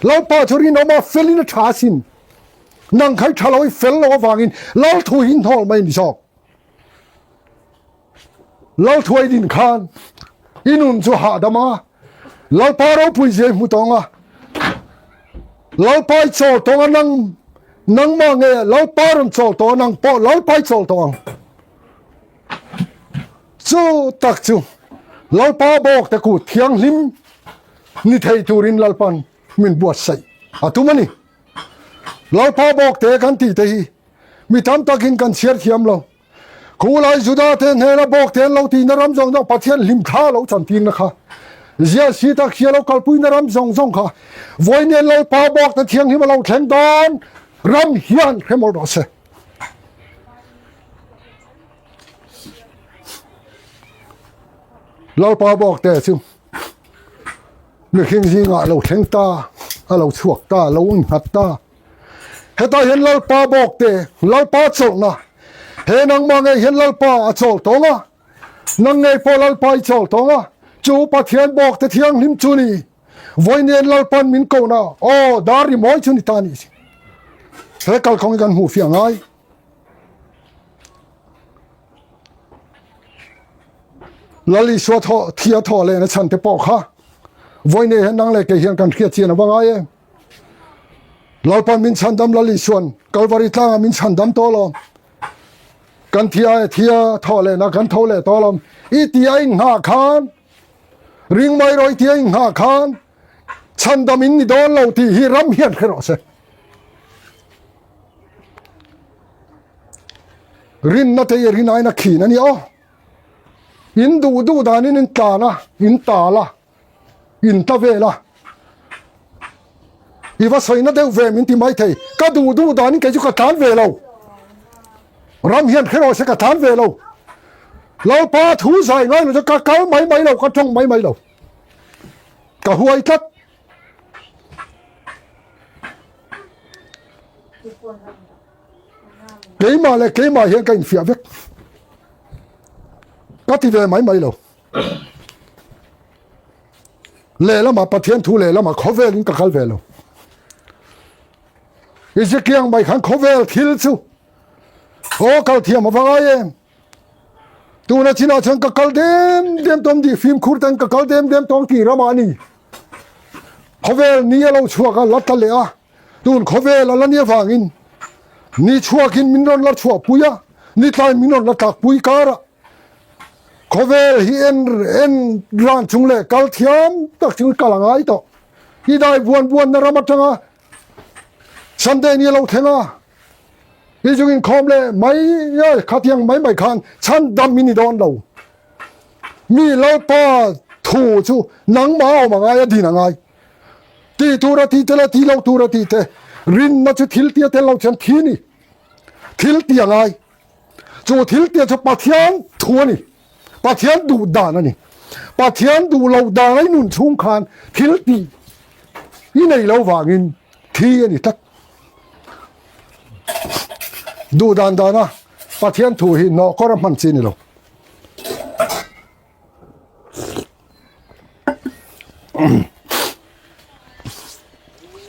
Lalpa chu rinawm a felin a tha asin. Nang khai tha lo i fel lo avangin Lal thu hi hnawl mai ni zawk. Lal thuai din khan i nun chu hahdam a, Lalpa ropui zia i hmu tawng a, Lalpa i chawl tawng a nang nangmah nge Lalpa rawn chawl tawh a nang pawh Lalpa i chawl tawh ang. Chu tak chu Lalpa bawk te kut thianghlim ni thei turin Lalpan min buatsaih a tum a ni. Lalpa bawk te kan tih te hi mi tam takin kan chhiar thiam lo. Khulai Juda te hnena bawk te an lo tihna ram zawng zawng Pathian hlim thla lo chantirna kha, ziah si tak hria lo kalpuina ram zawng zawng kha vawiin Lalpa bawk te thianghlim a lo thleng dawn ram hian hre mawlh rawh se. Lalpa bawk te chu Mihring zingah a lo thleng ta, a lo chhuak ta, a lo innghat ta. Hetah hian Lalpa bawk te, Lalpa chawlhna, he nangmah ngei hian Lalpa a chawl tawng a, nang ngei pawh Lalpa i chawl tawng a, chu Pathian bawk te thianghlim chu ni, vawiin Lalpan min kohna, aw, dar rimawi chu ni ta ni. He kalkhawng hi kan hmuh fiah ngai. Lal Isua thaw thi a thaw lehna chhan te pawh kha vawiin hian nang leh kei hian kan hriat chian a va ngai em. Lalpan min chhandam Lal Isuan Kalvari tlangah min chhandam tawh lawm. Kan thia thia thaw lehna kan tho leh tawh lawm. I tia inghah khan ring mai rawh i tia inghah khan chhandam in ni dawn lo tih hi ram hian hre rawh se. Rinna te hi rin aina khin a ni aw. In duh duh danin in tlan a, in tal a, in ta vel a. I va sawina deuh ve min ti mai thei. Ka duh duh danin kei chu ka tlan ve lo. Ram hian hre rawh se ka tlan ve lo. Lalpa thu zai ngai lo chu ka kal mai mai lo, ka tawng mai mai lo. Ka huai tlat. Keimah leh keimah hian ka infiah vek. Ka ti ve mai mai lo. Lehlamah Pathian thu lehlamah khawvelin ka kal ve lo. Ezekiel mai khan khawvel thil chu aw kal thiam a va ngai em. Tuna chinah chuan ka kal dem dem tawng tih fimkhur ten ka kal dem dem tawng tih ramah a ni. Khawvel ni a lo chhuak a, la tla leh a, tun khawvel a la ni avangin ni chhuakin min rawn la chhuahpui a, ni tlai min rawn la tlakpui karah khawvel hi en en ran chung leh kal thiam tak chung kal a ngai tawh. I dai buan buanna ram atanga Sunday ni a lo thleng a. I chung inkhawm leh mai e, khatiang mai mai khan chhan dam i ni dawn lo. Mi Lalpa thu chu nangmah a awm a ngai, a din a ngai. Ti tur a ti te leh ti lo tur a ti te, rinna chu thil tia tel lo chuan thi a ni. Thil ti a ngai. Chu thil tia chu Pathian thu a ni. Pathian duh dan a ni. Pathian duh loh dan a i nun chhung khan thil tih i nei lo vangin thi a ni tlat. Duh dan dana Pathian thu hi nawh kawr a hman chi a ni lo.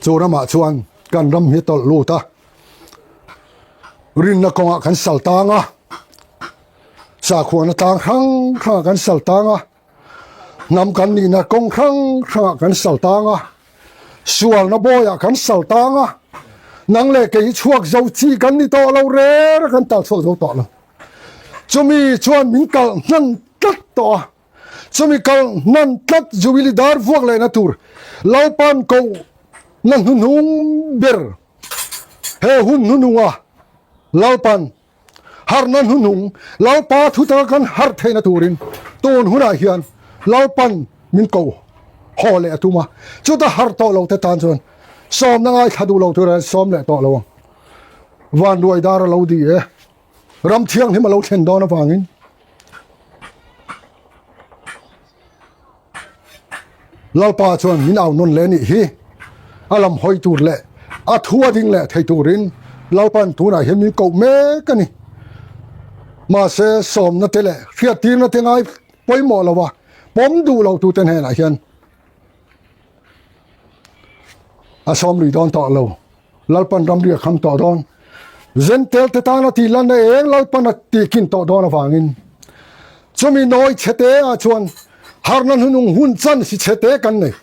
Chu ramah chuan kan ram hi tawlh lut a, rinna kawngah kan sal tang a, sakhuana tlang hrang hrangah kan sal tang a, Hnam kan nihna kawng hrang hrangah kan sal tang a, sualna bawiah kan sal tang a, nang leh kei hi chhuak zo chi kan ni tawh lo rêr a kan tal chhuak zo tawh lo. Chumi chuan min kal hnan tlat tawh a, chumi kal hnan tlat Jubilee dar vuak lehna tur Lalpan kohna hnuhnung ber he hun hnuhnunga Lalpan Harhna hnuhnung Lalpa thu taka kan harh theihna turin tun hunah hian Lalpan min ko haw leh a tum a, chuta harh tawh lo te tan chuan sawmna ngaithla duh lo tura sawm leh tawh lo ang. Vanruai dar a lo di e, ram thianghlim a lo thlen dawn avangin. Lalpa chuan min au nawn leh nih hi, a lam hawi tur leh a thu a ding leh thei turin Lalpa'n tunah hian min koh mek a ni. Mahse, sawmna te leh hriattirna te ngai pawimawh lo a, pawm duh lo tute hnenah hian a sawm lui dawn tawh lo. Lalpa'n ramri a kham tawh dawn. Zentel te tana tih lanna eng Lalpa'n a tihkin tawh dawn avangin chumi nawi chhete ah chuan harna hnunung hun chan si chhete kan nei.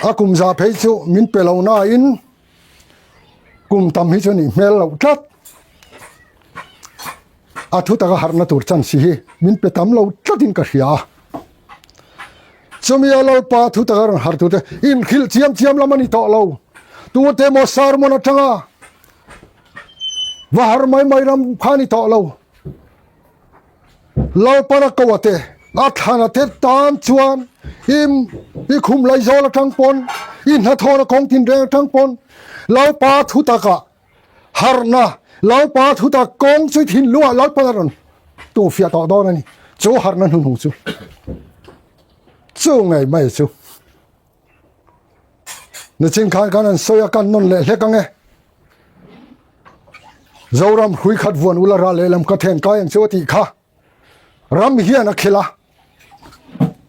A kum za phei chu min pe lo nain kum tam hi chu nih hmel loh tlat. A thu taka harhna tur chan si hi min pe tam lo tlatin ka hria a. Chumi a Lalpa thu taka rawn harh tute inhrilh chiam chiam lam a ni tawh lo. Tute emaw sermon atanga va har mai mai ram kha a ni tawh lo. Lalpana ko a te, a thlan a te tan chuan i i khum laizawl atang pawn, i hnathawhna kawng tinreng atang pawn Lalpa thu taka Harhna, Lalpa thutak kawng chu thinlungah Lalpan a rawn tuhfiah tawh dawn a ni. Chu harhna hnuhnung chu chu ngei mai chu. Nichin khan kan han sawi a, kan nawn leh hlek ang e. Zoram hrui khat vuan ula ral lehlam ka then kai ang chu a tih kha. Ram hian a khel a,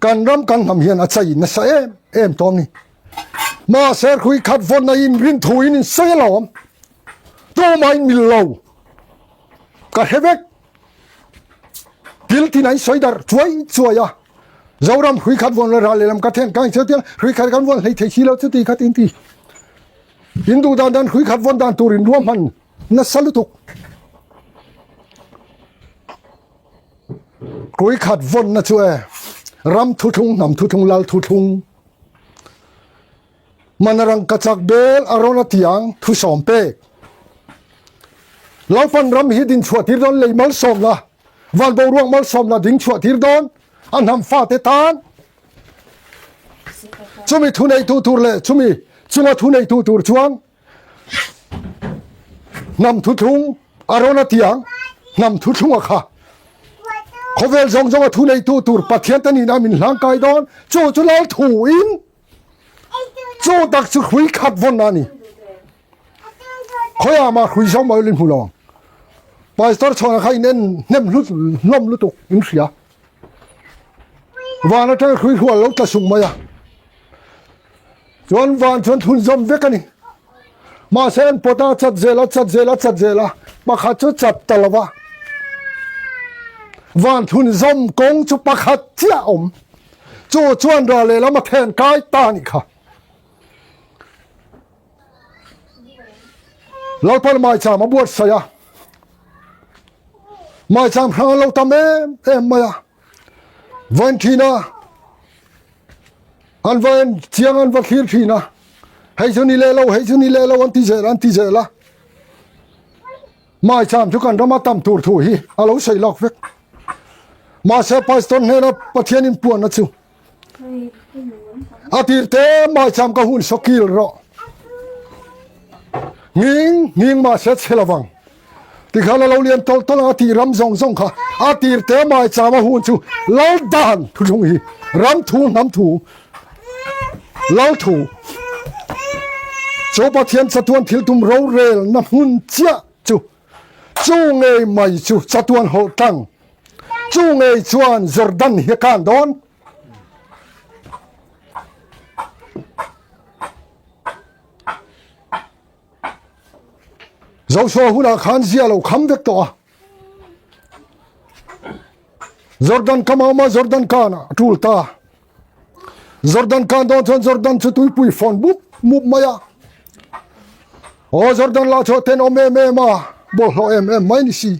kan ram kan hnam hian a chai nasa em em tawm ni. Mahse hrui khat vawn a in rin thu in in sawi alawm. Tumah in mil lo. Ka hre vek. Thil tin a in sawi darh chuai chuai a. Zoram hrui khat vawn la ral lehlam ka then ka in sawi tia hrui khat kan vawn hlei thei si lo chuti khat in ti. In duh dan dan hrui khat vawn dan tur in ruahman Nasa lutuk. Kui khat vawnna chu e, ram thuthlung, hnam thuthlung, lal thuthlung. Manarang ka chak bel a rawn a tiang thu sawm pek. Lalpan ram hi din chhuah tir dawn lei malsawmna, van boruak malsawmna ding chhuah tir dawn a hnam fate tan. Chumi thu neitu tur leh chumi chunga thu neitu tur chuan Hnam thuthlung a rawn a tiang hnam thuthlung a kha. Khawvel zawng zawng a thu neitu tur Pathian te nihna min hlang kai dawn chu chu lal thu in chu tak chu hrui khat vawn a ni. Khawiah mah hrui zawng mai in hmu lo ang. Pastor chhawna kha in en hnem hlut hlawm lutuk in hria. Van atanga hrui hrual lo tla sung mai a. Chuan van chuan thun zawm vek a ni. Mahse an pawt a, chat zel a, chat zel a, chat zel a. Pakhat chu chat ta lo va, van thlunzawm kawng chu pakhat chiah a awm. Chu chuan ral lehlam a then kai ta a nih kha. Lalpan maicham a buatsaih a, maicham hrang an lo tam em em mai a. Vain thin a, an va en chiang an va thlir thin a, hei chu ni leh lo, hei chu ni leh lo an ti zel an ti zel a. Maicham chu kan rama tam tur thu hi a lo sawi lawk vek. Mahse Pastor hnena Pathian in puanna chu a tir te maicham ka hun saw kil rawh. Nghing nghing mahse chhe lovang. Tikhan a lo lian tawlh tawlh ang a tih ram zawng zawng kha a tir te maicham a hun chu lal dan thuthlung hi ram thu hnam thu lal thu chu Pathian chatuan thil tum rorel na hmun chiah chu chu ngei mai chu chatuan hawlh tlang chu ngei chuan Jordan hi a kan dawn. Joshua hunah khan zia lo kham vek tawh a. Jordan kam a awm a, Jordan kan a tul ta. Jordan kan dawn chuan Jordan chu tuipui fawn bup mup mai a. Aw Jordan lah chu a tenawm em em a, bawlhhlawh em em mai ni si.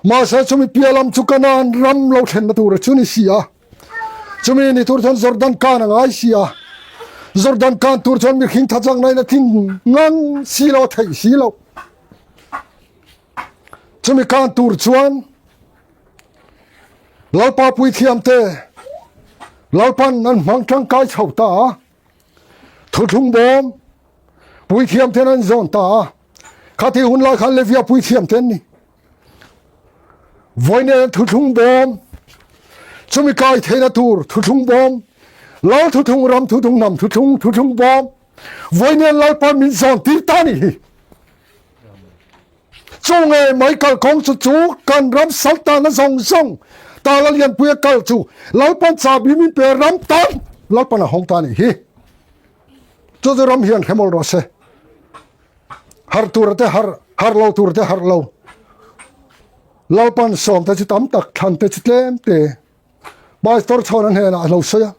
Mahse chumi piah lam chu Kanaan ram lo thlenna tur chu ni si a. Chumi ni tur chuan Jordan kan a ngai si a. Jordan kan tur chuan mihring thachak nain a tling ngang si lo, a theih si lo. Chumi kan tur chuan Lalpa puithiamte Lalpan an hmang tangkai chho ta a. Thuthlung bawm puithiamten an zawn ta a. Khati hun lai khan Levia puithiamte an ni. Vawiin thuthlung bawm, chumi kai theihna tur thuthlung bawm, Lal thuthlung, ram thuthlung, hnam thuthlung, thuthlung bawm, vawiin Lalpa min zawn tir ta ni hi. Chu nge mai kalkawng chu chu kan ram saltana zawng zawng tala lianpuia kal chu Lalpan chahbi min pe ram tan Lalpan a hawng ta ni hi. Chu chu ram hian hremawlh rawh se. Har tur te har, har lo tur te har lo. Lalpan sawm te chu tam tak, thlan te chu tlem te. Pastor chhawn a hnenah a lo sawi a.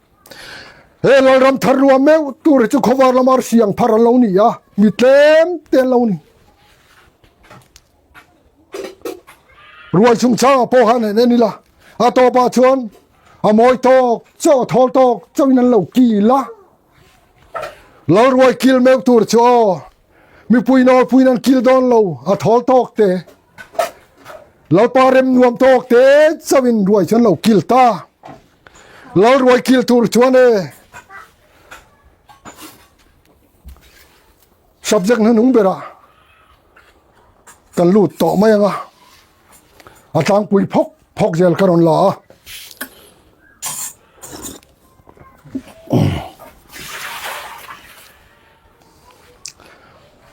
He Lalram thar rua meuh tur hi chu khawvar lama arsi ang phar an lo ni a, mi tlem te an lo ni. Ruai chungchangah pawh khan en en ila, a tawpah chuan a mawi tawk chauh, a thawl tawk chauhin an lo kil a. Lalruai kil meuh tur chu aw, mipui nawlpuiin an kil dawn lo, a thawl tawk te. Lalpa rem nuam tawk te chauhin ruai chu an lo kil ta. Lalruai kil tur chuan e, subject hnuhnung berah kan lut tawh mai ang a, a tlangpui phawk phawk zel ka rawn la a.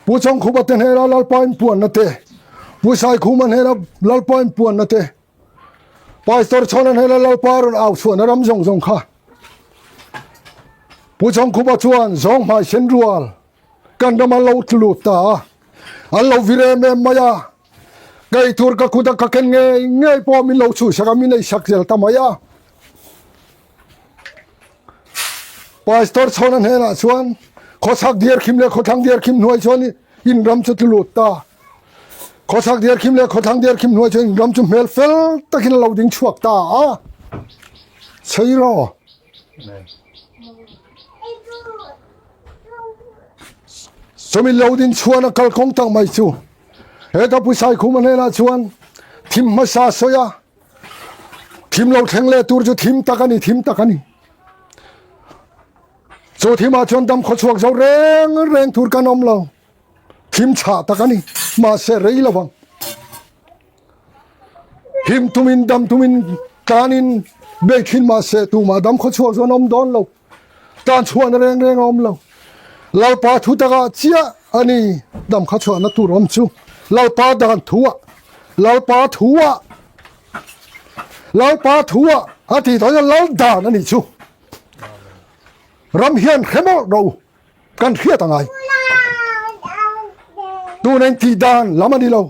Pu Chawngkhupa te hnena Lalpa inpuanna te, Pu Saikhuma hnena Lalpa inpuanna te, Pastor Chhawna hnena Lalpa rawn au chhuahna ram zawng zawng kha. Pu Chawngkhupa chuan zawng hmai sen rual kan rama lo tlu lut ta a, an lo vir em em mai a, ka eitur ka kut a ka ken ngei ngei pawh min lo chhuhsak a, min eisak zel ta mai a. Pastor Chhawna hnenah chuan khawchhak diarkhim leh khawthlang diarkhim hnuai chuan in ram chu tlu lut ta. Khawchhak diarkhim leh khawthlang diarkhim hnuai chuan in ram chu hmel fel takin a lo ding chhuak ta a. Chhei rawh. Chumi lo din chhuan a kalkawng tak mai chu heta Pu Saikhuma hnenah chuan thim hmasa sawi a, thim lo thleng leh tur chu thim tak a ni, thim tak a ni. Chu thimah chuan dam khawchhuak zo reng reng tur kan awm lo, thim chhah tak a ni, mahse rei lo vang. Him tumin dam tumin tlanin bei thin mahse tumah dam khawchhuak chuan awm dawn lo. Tan chhuahna reng reng a awm lo. Lalpa thu takah chiah a ni dam kha chhuahna tur awm chu. Lalpa dan thuah, Lalpa thuah, Lalpa thuah a tih tawh hian Lal dan a nih chu. Ram hian hre mawlh rawh u, kan hriat a ngai. Tuna in tih dan lam a ni lo.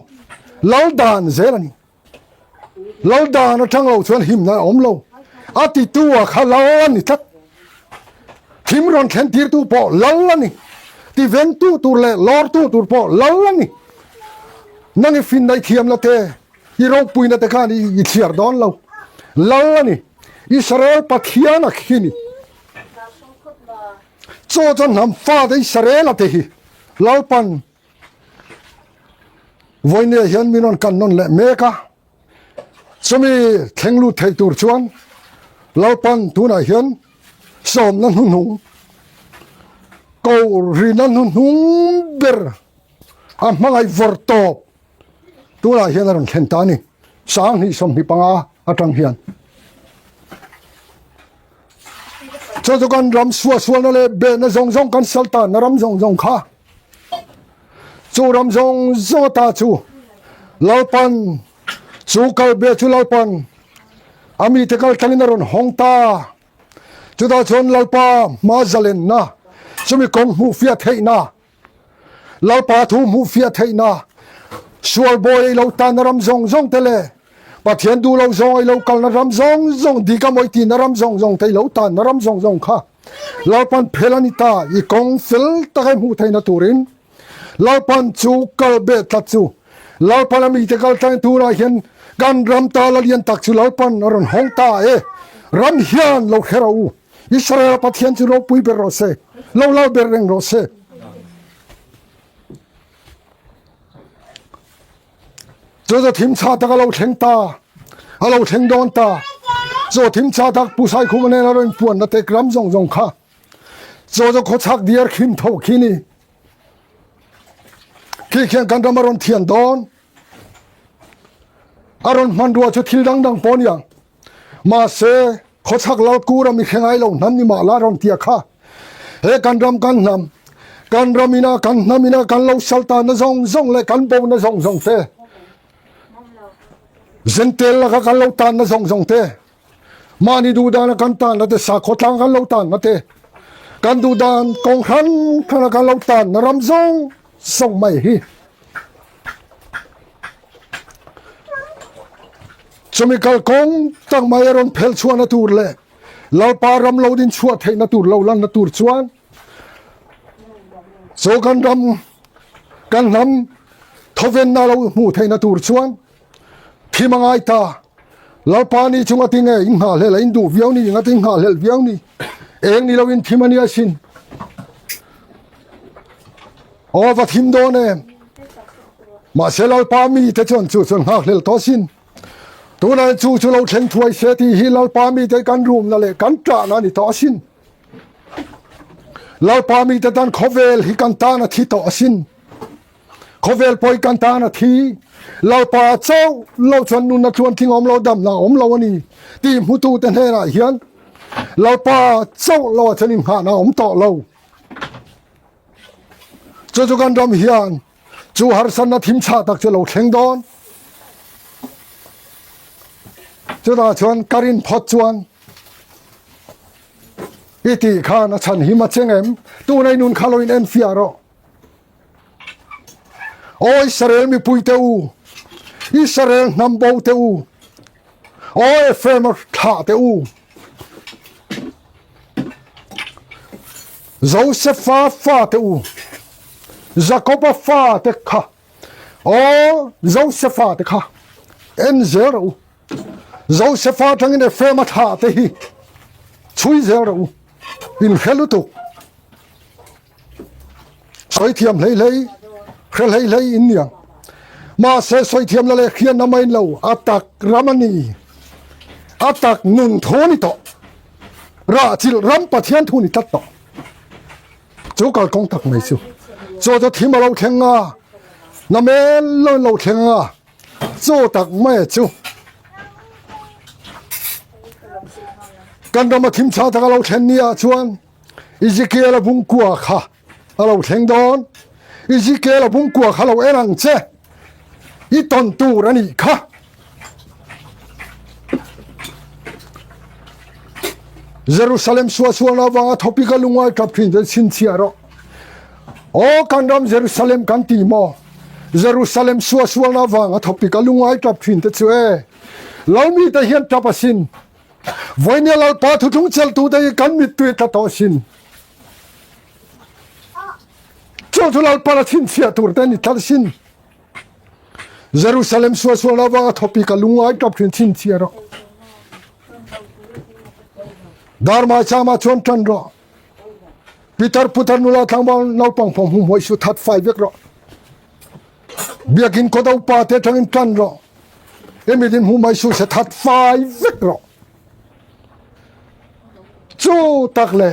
Lal dan zel a ni. Lal dan atang lo chuan himna a awm lo. A titu a kha lal a ni tlat. Thim rawn thlen tirtu pawh lal a ni. Tivengtu tur leh lawrtu tur pawh lal a ni. Nang i finna i thiamna te, i ropuina te khan i chhiar dawn lo. Lal a ni. Israel Pathian a khi ni. Chaw chuan hnam fate Israel-a te hi Lalpan Vawinia hian min rawn kan nawn leh mek a, chumi thleng lut thei tur chuan Lalpan tunah hian sawmna hnuhnung, kohrina hnuhnung ber a hmangaih vawr tawp tunah hian a rawn thlen ta a ni, 2025 atang hian. Chu chu kan ram suahsualna leh behna zawng zawng kan sal tanna ram zawng zawng kha chu ram zawng zawng ata chu Lalpan chu kalbe chu Lalpan a mite kal tlangin a rawn hawng ta. Chutah chuan Lalpa hma zalenna chumi kawng hmuh fiah theihna Lalpa thu hmuh fiah theihna, sual bawi ei lo tanna ram zawng zawng te leh Pathian duh lo zawng ei lo kalna ram zawng zawng, dik a mawi tihna ram zawng zawng te ei lo tanna ram zawng zawng kha Lalpan phel a ni ta. I kawng fel tak ei hmuh theihna turin Lalpan chu kal beh tlat chu Lalpan a mite kal tlang turah hian kan ram ta la lian tak chu Lalpan a rawn hawng ta e. Ram hian lo hre rawh u. Israel Pathian chu ropui ber rawh se, lo lal ber reng rawh se. Chu chu thim chha tak a lo thleng ta, a lo thleng dawn ta. Chu thim chha tak Pu Saikhuma nen a rawn puan na tek ram zawng zawng kha. Chu chu khawchhak diar khim tho khi ni. Khi khian kan ram a rawn thian dawn. A rawn hmanrua chu thil dang dang pawh niang. Mahse, khawchhak lal kura mi hre ngai lo hnam ni mah la rawn tia kha. He kan ram kan hnam, kan ram ina kan hnam ina kan lo sal tanna zawng zawng leh kan bona zawng zawng te, zentel laka kan lo tanna zawng zawng te, mahni duhdana kan tanna te, sakhaw tlang kan lo tanna te, kan duhdan kawng hran hrana kan lo tanna ram zawng zawng mai hi. Chumi kalkawng tak mai a rawn phel chhuahna tur leh Lalpa ram lo din chhuah theihna tur lo lanna tur chuan chu kan ram kan hnam thawvenna lo hmuh theihna tur chuan thim a ngai ta. Lalpa ni chunga tinge in nghahhlelh a in duh viau ni, inga tin nghahhlelh viau ni, eng ni lo in thim a nia sin. Aw va thim dawn em. Mahse Lalpa mi te chuan chu chuan nghakhlel tawh sin. Tunah chu chu lo thleng thuai se tih hi Lalpa mi te kan rumna leh kan ṭahna a ni tawh asin. Lalpa mi te tan khawvel hi kan tan a thi tawh asin. Khawvel pawh hi kan tan a thi. Lalpa chauh lo chuan nunna tluan tling awm lo damna awm lo a ni tih hmutu te hnenah hian Lalpa chauh lo ah chuan inghahna a awm tawh lo. Chu chu kan ram hian chu harsatna thim chhah tak chu lo thleng dawn. Chutah chuan ka rin phawt chuan i tih khan a chhan him a cheng em? Tunah i nun kha lo in en fiah rawh. Aw Israel mipui te u, Israel hnam bo te u, aw Ephraim thlah te u, Josefa fa te u, Jakoba fa te kha, aw Josefa te kha, en zel rawh u. Josefa atangin Ephraim a thlah te hi chhui zel rawh u. In hre lutuk. Sawi thiam hlei hlei, hre hlei hlei in niang. Mahse sawi thiam la leh hriatna mai lo, a tak ram a ni. A tak nun thu a ni tawh. Rah chilh ram Pathian thu a ni tlat tawh. Chu kalkawng tak mai chu. Chaw chu thim a lo thleng a, namen lo in lo thleng a, chaw tak mai chu. Kan rama thim chha tak a lo thlen ni ah chuan Ezekiel a bungkua kha a lo thleng dawn. Ezekiel a bungkua kha lo en ang che. I tawn tur a nih kha. Jerusalem suahsualna avanga thawpik a lungai tap thin chuan chhinchhiah rawh. Aw kan ram Jerusalem kan ti maw? Jerusalem suahsualna avanga thawpik a lungai tap thin te chu e. Lo mite hian tap asin. Vawinia Lalpa thuthlung chelhtute hi kan mittui tla tawh asin. Chu chu Lalpa la chhinchhiah tur te ni tlat asin. Jerusalem suahsualna avanga thawpik a lungai tap thin chhinchhiah rawh. Darmai chama chuan tan rawh. Pitar putar nula tlangval naupang pawh hmu hmuai su that fai vek rawh. Biakin kawt upa te atangin tan rawh. Emi din hmu mai su se that fai vek rawh. Chu tak le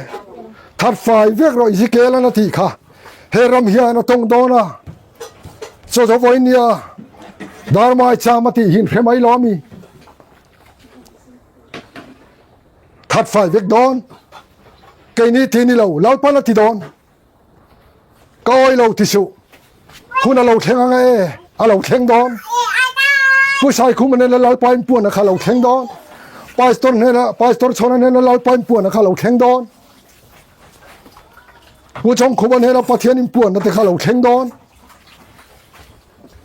that fai vek rawh Ezekiel an a tih kha. He ram hian a tawng dawn a. Chaw chaw vawi nia darmai cham a tih hin hre mai lo mi. That fai vek dawn. Keini ti ni lo, Lalpan a ti dawn. Ka awi lo ti suh. Hun a lo thleng ang e, a lo thleng dawn. Pu Saikhuma hnena Lalpa inpuan a kha lo thleng dawn. Pastor hnena, Pastor Chhawna hnena Lalpa inpuan a kha lo thleng dawn. Pu Chawngkhuma hnena Pathian inpuan te kha lo thleng dawn.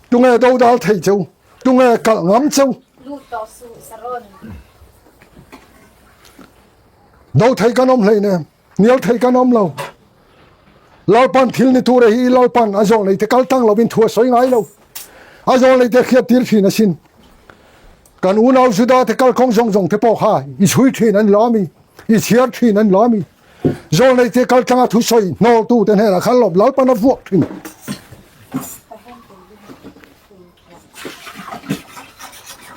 Tunge dodal thei cheu? Tunge kalh ngam cheu? Lut tawh suh, Saron. Do thei kan awm hleinem, hnial thei kan awm lo. Lalpan thil ni tura hi Lalpan a zawh neite kal tang lovin thu a sawi ngai lo. A zawh neite hriat tir thin asin. Kan unau Juda te kalkawng zawng zawng te pawh kha i chhui thin an lo ami, i chhiar thin an lo ami. Zawh neite kal tanga thu sawi hnawltu te hnenah khan lawm Lalpan a vuak thin.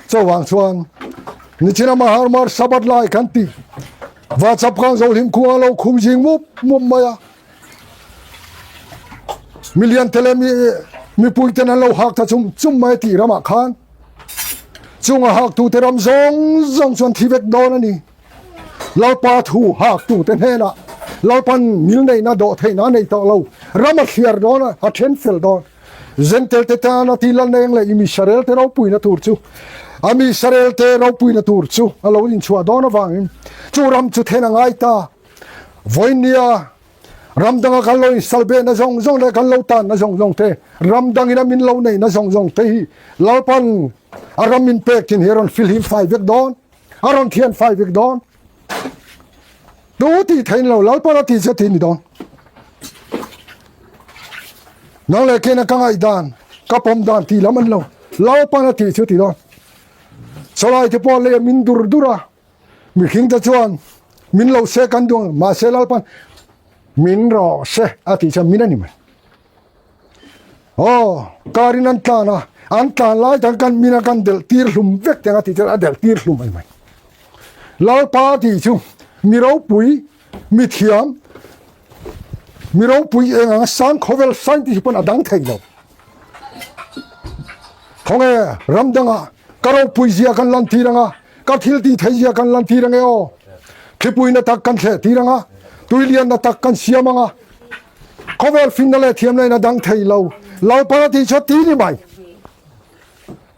Chuvang chuan nichina Maharmar Sabbath lai kan ti va chapkang zo hlim khua lo khum zing mup mup mai a milian te leh mi mipui ten an lo hak ta chum chum mai tih ramah khan chunga hak tu te ram zawng zawng chuan thi vek dawn a ni. Lalpa thu hak tu te hnenah Lalpan ngilneihna dawh theihna a nei tawh lo ram a thliar dawn a a then fel dawn. Zentel te tan a ti Lalneng leh i Misarel te ropuina tur chu a Misarel te ropuina tur chu a lo inchhuah dawn avangin chu ram chu then a ngai ta. Vawinia ram danga kan lo insalbehna zawng zawng leh kan lo tanna zawng zawng te, ram dangin a min lo neihna zawng zawng te hi Lalpan a ram min pek thin hi a rawn filhim fai vek dawn, a rawn thian fai vek dawn. Tu tih thein lo Lalpan a tih che tih ni dawn. Nang leh kena ka ngaih dan, ka pawm dan tih lam an lo. Lalpan a tih chu ti dawn. Chawlai te pawh lei min dur dur a, mihring te chuan min lo se kan duh ang, mahse Lalpan min rawh se a tih chuan min a ni mai. Aw, karin an tlan a, an tlan lai tan kan min a kan delh tir hlum vek teng a tih chuan a delh tir hlum a ni mai. Lalpa tih chu mi ropui, mi thiam, mi ropui eng anga sang khawvel scientist pawn a dang thei lo. Khawnge ram dangah ka ropui zia kan lan tir anga, ka thil tih theih zia kan lan tir ange aw. Thlipui na tak kan thleh tir anga, tuilian na tak kan siam anga, Khawvel finna leh thiamna in a dang thei lo. Lalpa tih chu a ti ni mai.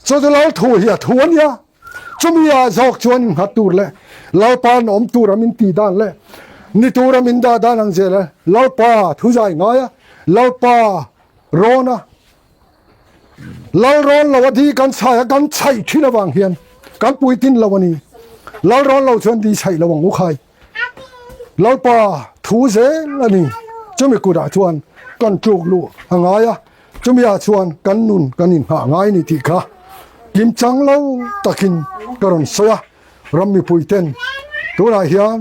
Chu chu Lal thu hi a thu a nia. Chumi ah zawk chuan innghat tur leh Lalpa an awm tura min tih dan leh ni tura min dah dan ang zel e. Lalpa thu zai ngai a, Lalpa rawn a, Lal rawn lo a di kan chhai a, kan chhaih thin avang hian kan puitin lo a ni. Lal rawn lo chuan di chhaih lo ang u khai. Lalpa thu zel a ni. Chumi kutah chuan kan tluk luh a ngai a, chumiah chuan kan nun kan inhah ngai a ni tih kha kimchang lo takin ka rawn sawi a. Ram mipuiten tunah hian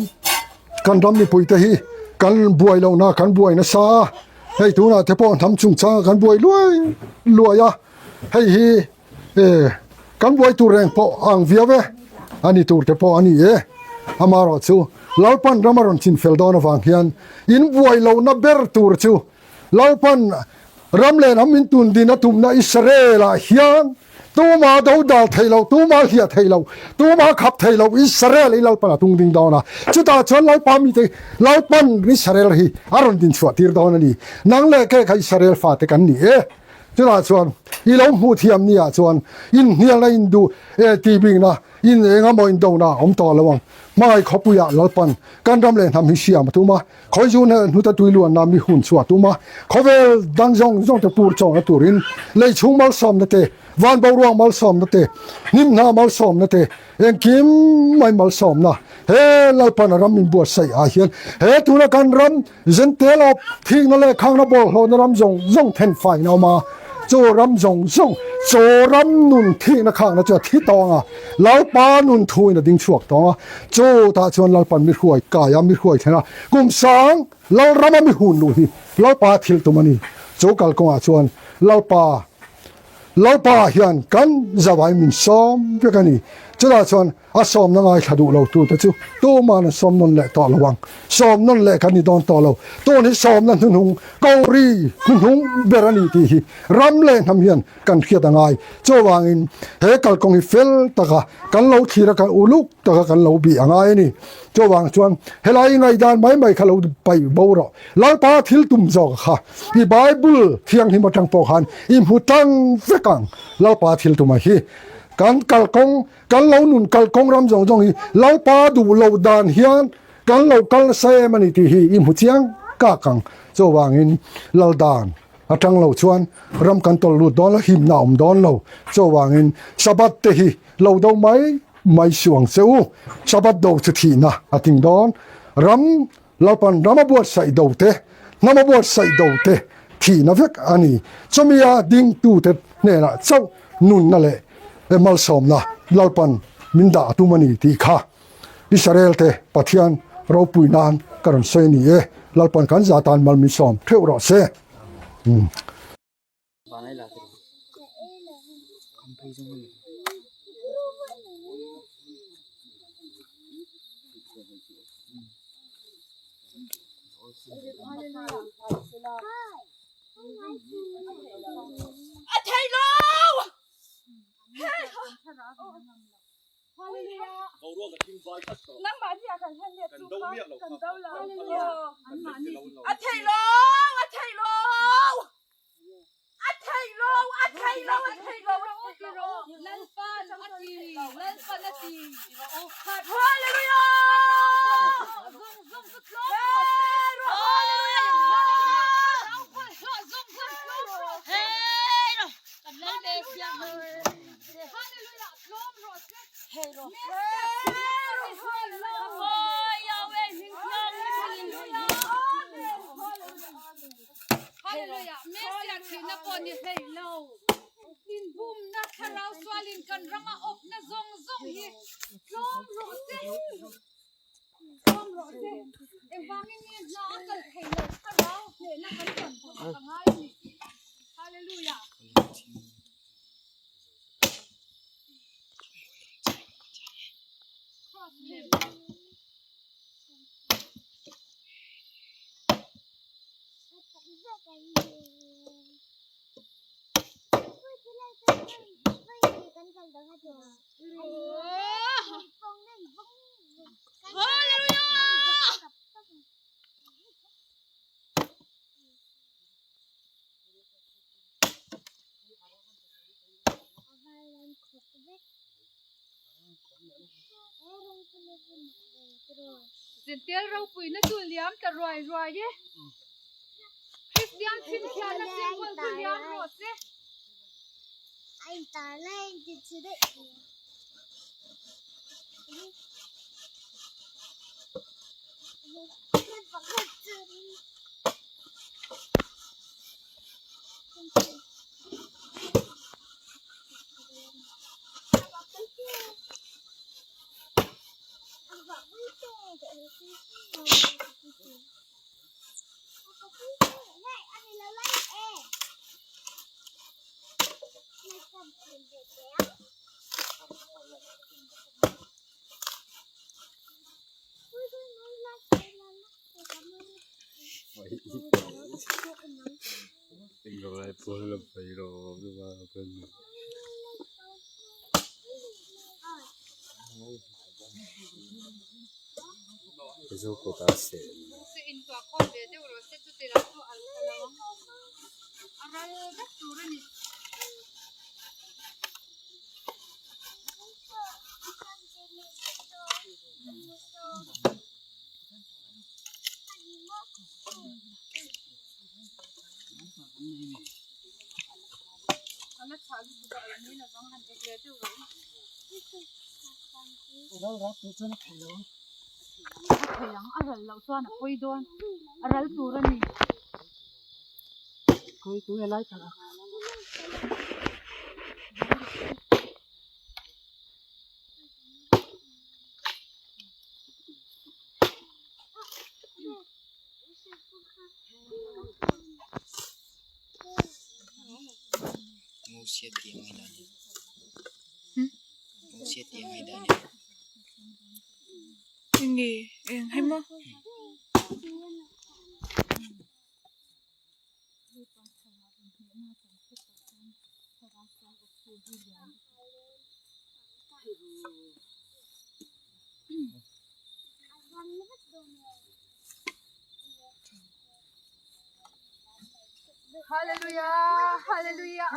kan ram mipuite hi kan buai lohna kan buai nasa a, hei tunah te pawh hnam chungchanga kan buai luai luai a, hei hi E, kan buai tur reng pawh ang viau e, a ni tur te pawh a ni e. Amaherawh chu Lalpan ram a rawn chin fel dawn avang hian in buai lohna ber tur chu Lalpan ram leh hnam min tun din a tumna Israel-ah hian tuma do dal thei lo, tuma hliah thei lo, tuma khap thei lo Israel hi Lalpan a tung ding dawn a. Chutah chuan Lalpa mite Lalpan Israel hi a rawn din chhuah tir dawn a ni. Nang leh kei kha Israel fate kan ni e. Chutah chuan i lo hmuh thiam ni ah chuan inhnialna induh e tih bikna, In eng emaw indona a awm tawh lo ang. Hmangaih khawpuiah Lalpan kan ram leh hnam hi siam a tum a, khawizu hneh hnuta tui luanna mi hun chhuah a tum a, khawvel dang zawng zawng te pur chawhna turin lei chhung malsawmna te, van boruak malsawmna te, hnimhna malsawmna te, engkim mai malsawmna he Lalpan a ram min buatsaih ah hian he tuna kan ram Zentel awp thikna leh khangna bawlhhlawhna ram zawng zawng then faiin a awm a, chu ram zawng zawng chaw ram nun thikna khangna chu a thi tawng a, Lalpa nun thuin a ding chhuak tawng a, chutah chuan Lalpan mi hruai kai a, mi hruai thlen a, kum sang Lalrama mi hun luh hi Lalpa thil tum a ni. Chu kalkawngah chuan Lalpa Lalpa hian kan zavai min sawm vek a ni. Chutah chuan A sawmna ngaithla duh lo tute chu tuman an sawm nawn leh tawh lo ang. Sawm nawn leh kan ni dawn tawh lo. Tun hi sawmna hnuhnung, kori hnuhnung ber a ni tih hi ram leh hnam hian kan hriat a ngai. Chuvangin he kalkawng hi fel taka kan lo thlir a, kan uluk taka kan lo bih a ngai a ni. Chuvang chuan helai ngaihdan mai mai kha lo paih bo rawh. Lalpa thil tum zawk kha i Bible thianghlim atang pawh khan i hmu tlang vek ang. Lalpa thil tuma hi kan kalkawng Kan lo nun kal kawng ram zawng zawng hi Lalpa duh loh dan hian kan lo kal nasa em a ni tih hi i hmu chiang kak ang. Chuvangin Lal dan atang lo chuan ram kan tawlh lut dawn lo, himna a awm dawn lo. Chuvangin Sabbath te hi lo do mai mai suh ang che u. Sabbath do chu thihna a ting dawn. Ram Lalpan ram a buatsaih do te, hnam a buatsaih do te thihna vek a ni. Chumia dingtute hnenah chauh nunna leh malsawmna Lalpan min dah a tum a ni tih kha Israel te Pathian ropui nan ka rawn sawi a ni e. Lalpan kan za tan mal min sawm theuh rawh se. A thei lo! A thei lo! A thei lo! A thei lo! A thei lo! A thei lo! Lalpan a ti, Lalpan a ti. Hallelujah! Zung zung chu tlawm rawh se. Hallelujah! Thlarau bawlhhlawh zung zung tlawm rawh se. Kan lal ve siang. Hallelujah! Tlawm rawh se. Hallelujah! Messiah thihna pawh ni hlei lo. Inbumna thlarau sualin kan rama awpna zawng zawng hi tlawm rawh se. Tlawm rawh se. Engvangin nge hna a kal thei lo thlarau hnehna kan chan hmasa ka ngai a ni. Hallelujah! Cross lem. Zentel ropuina chu liam ta ruai ruai e. Kristian chhinchhiahna symbol chu liam rawh se. A thei ang a ral loh chuan a pawi dawn a ral tur a ni. Enge eng hei maw. Hallelujah Hallelujah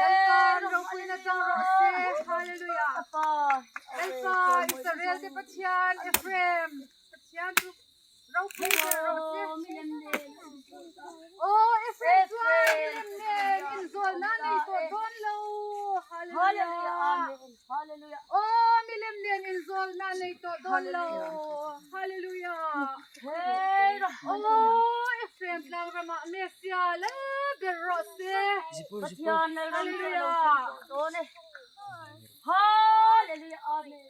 Lalpa ropuina chang rawh se Hallelujah Lalpa Israel te Pathian Ephraim Pathian chu ropui ber rawh se Aw Ephraim chuan milem nen inzawlna nei tawh dawn lo Hallelujah Aw milem nen inzawlna nei tawh dawn lo Hallelujah Aw Ephraim tlang ramah Messiah lal ber rawh se Hallelujah Hallelujah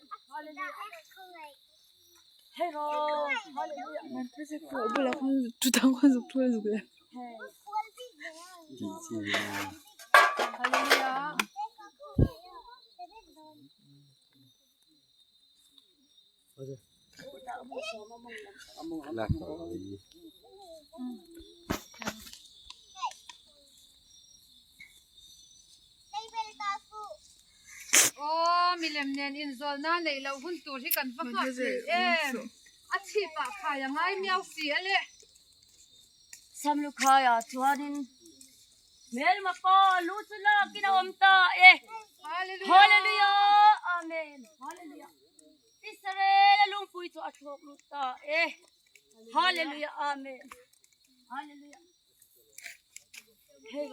Aw milem nen inzawlna neih loh hun tur hi kan va nghak thei em a chhip ah khai a ngai miau si a le. Samlukhaiah chuanin hmelma pa lu chu lakin a awm ta e. Hallelujah Amen Hallelujah Israel a lungpui chu a thlawk lut ta e. Hallelujah Amen Hallelujah Hei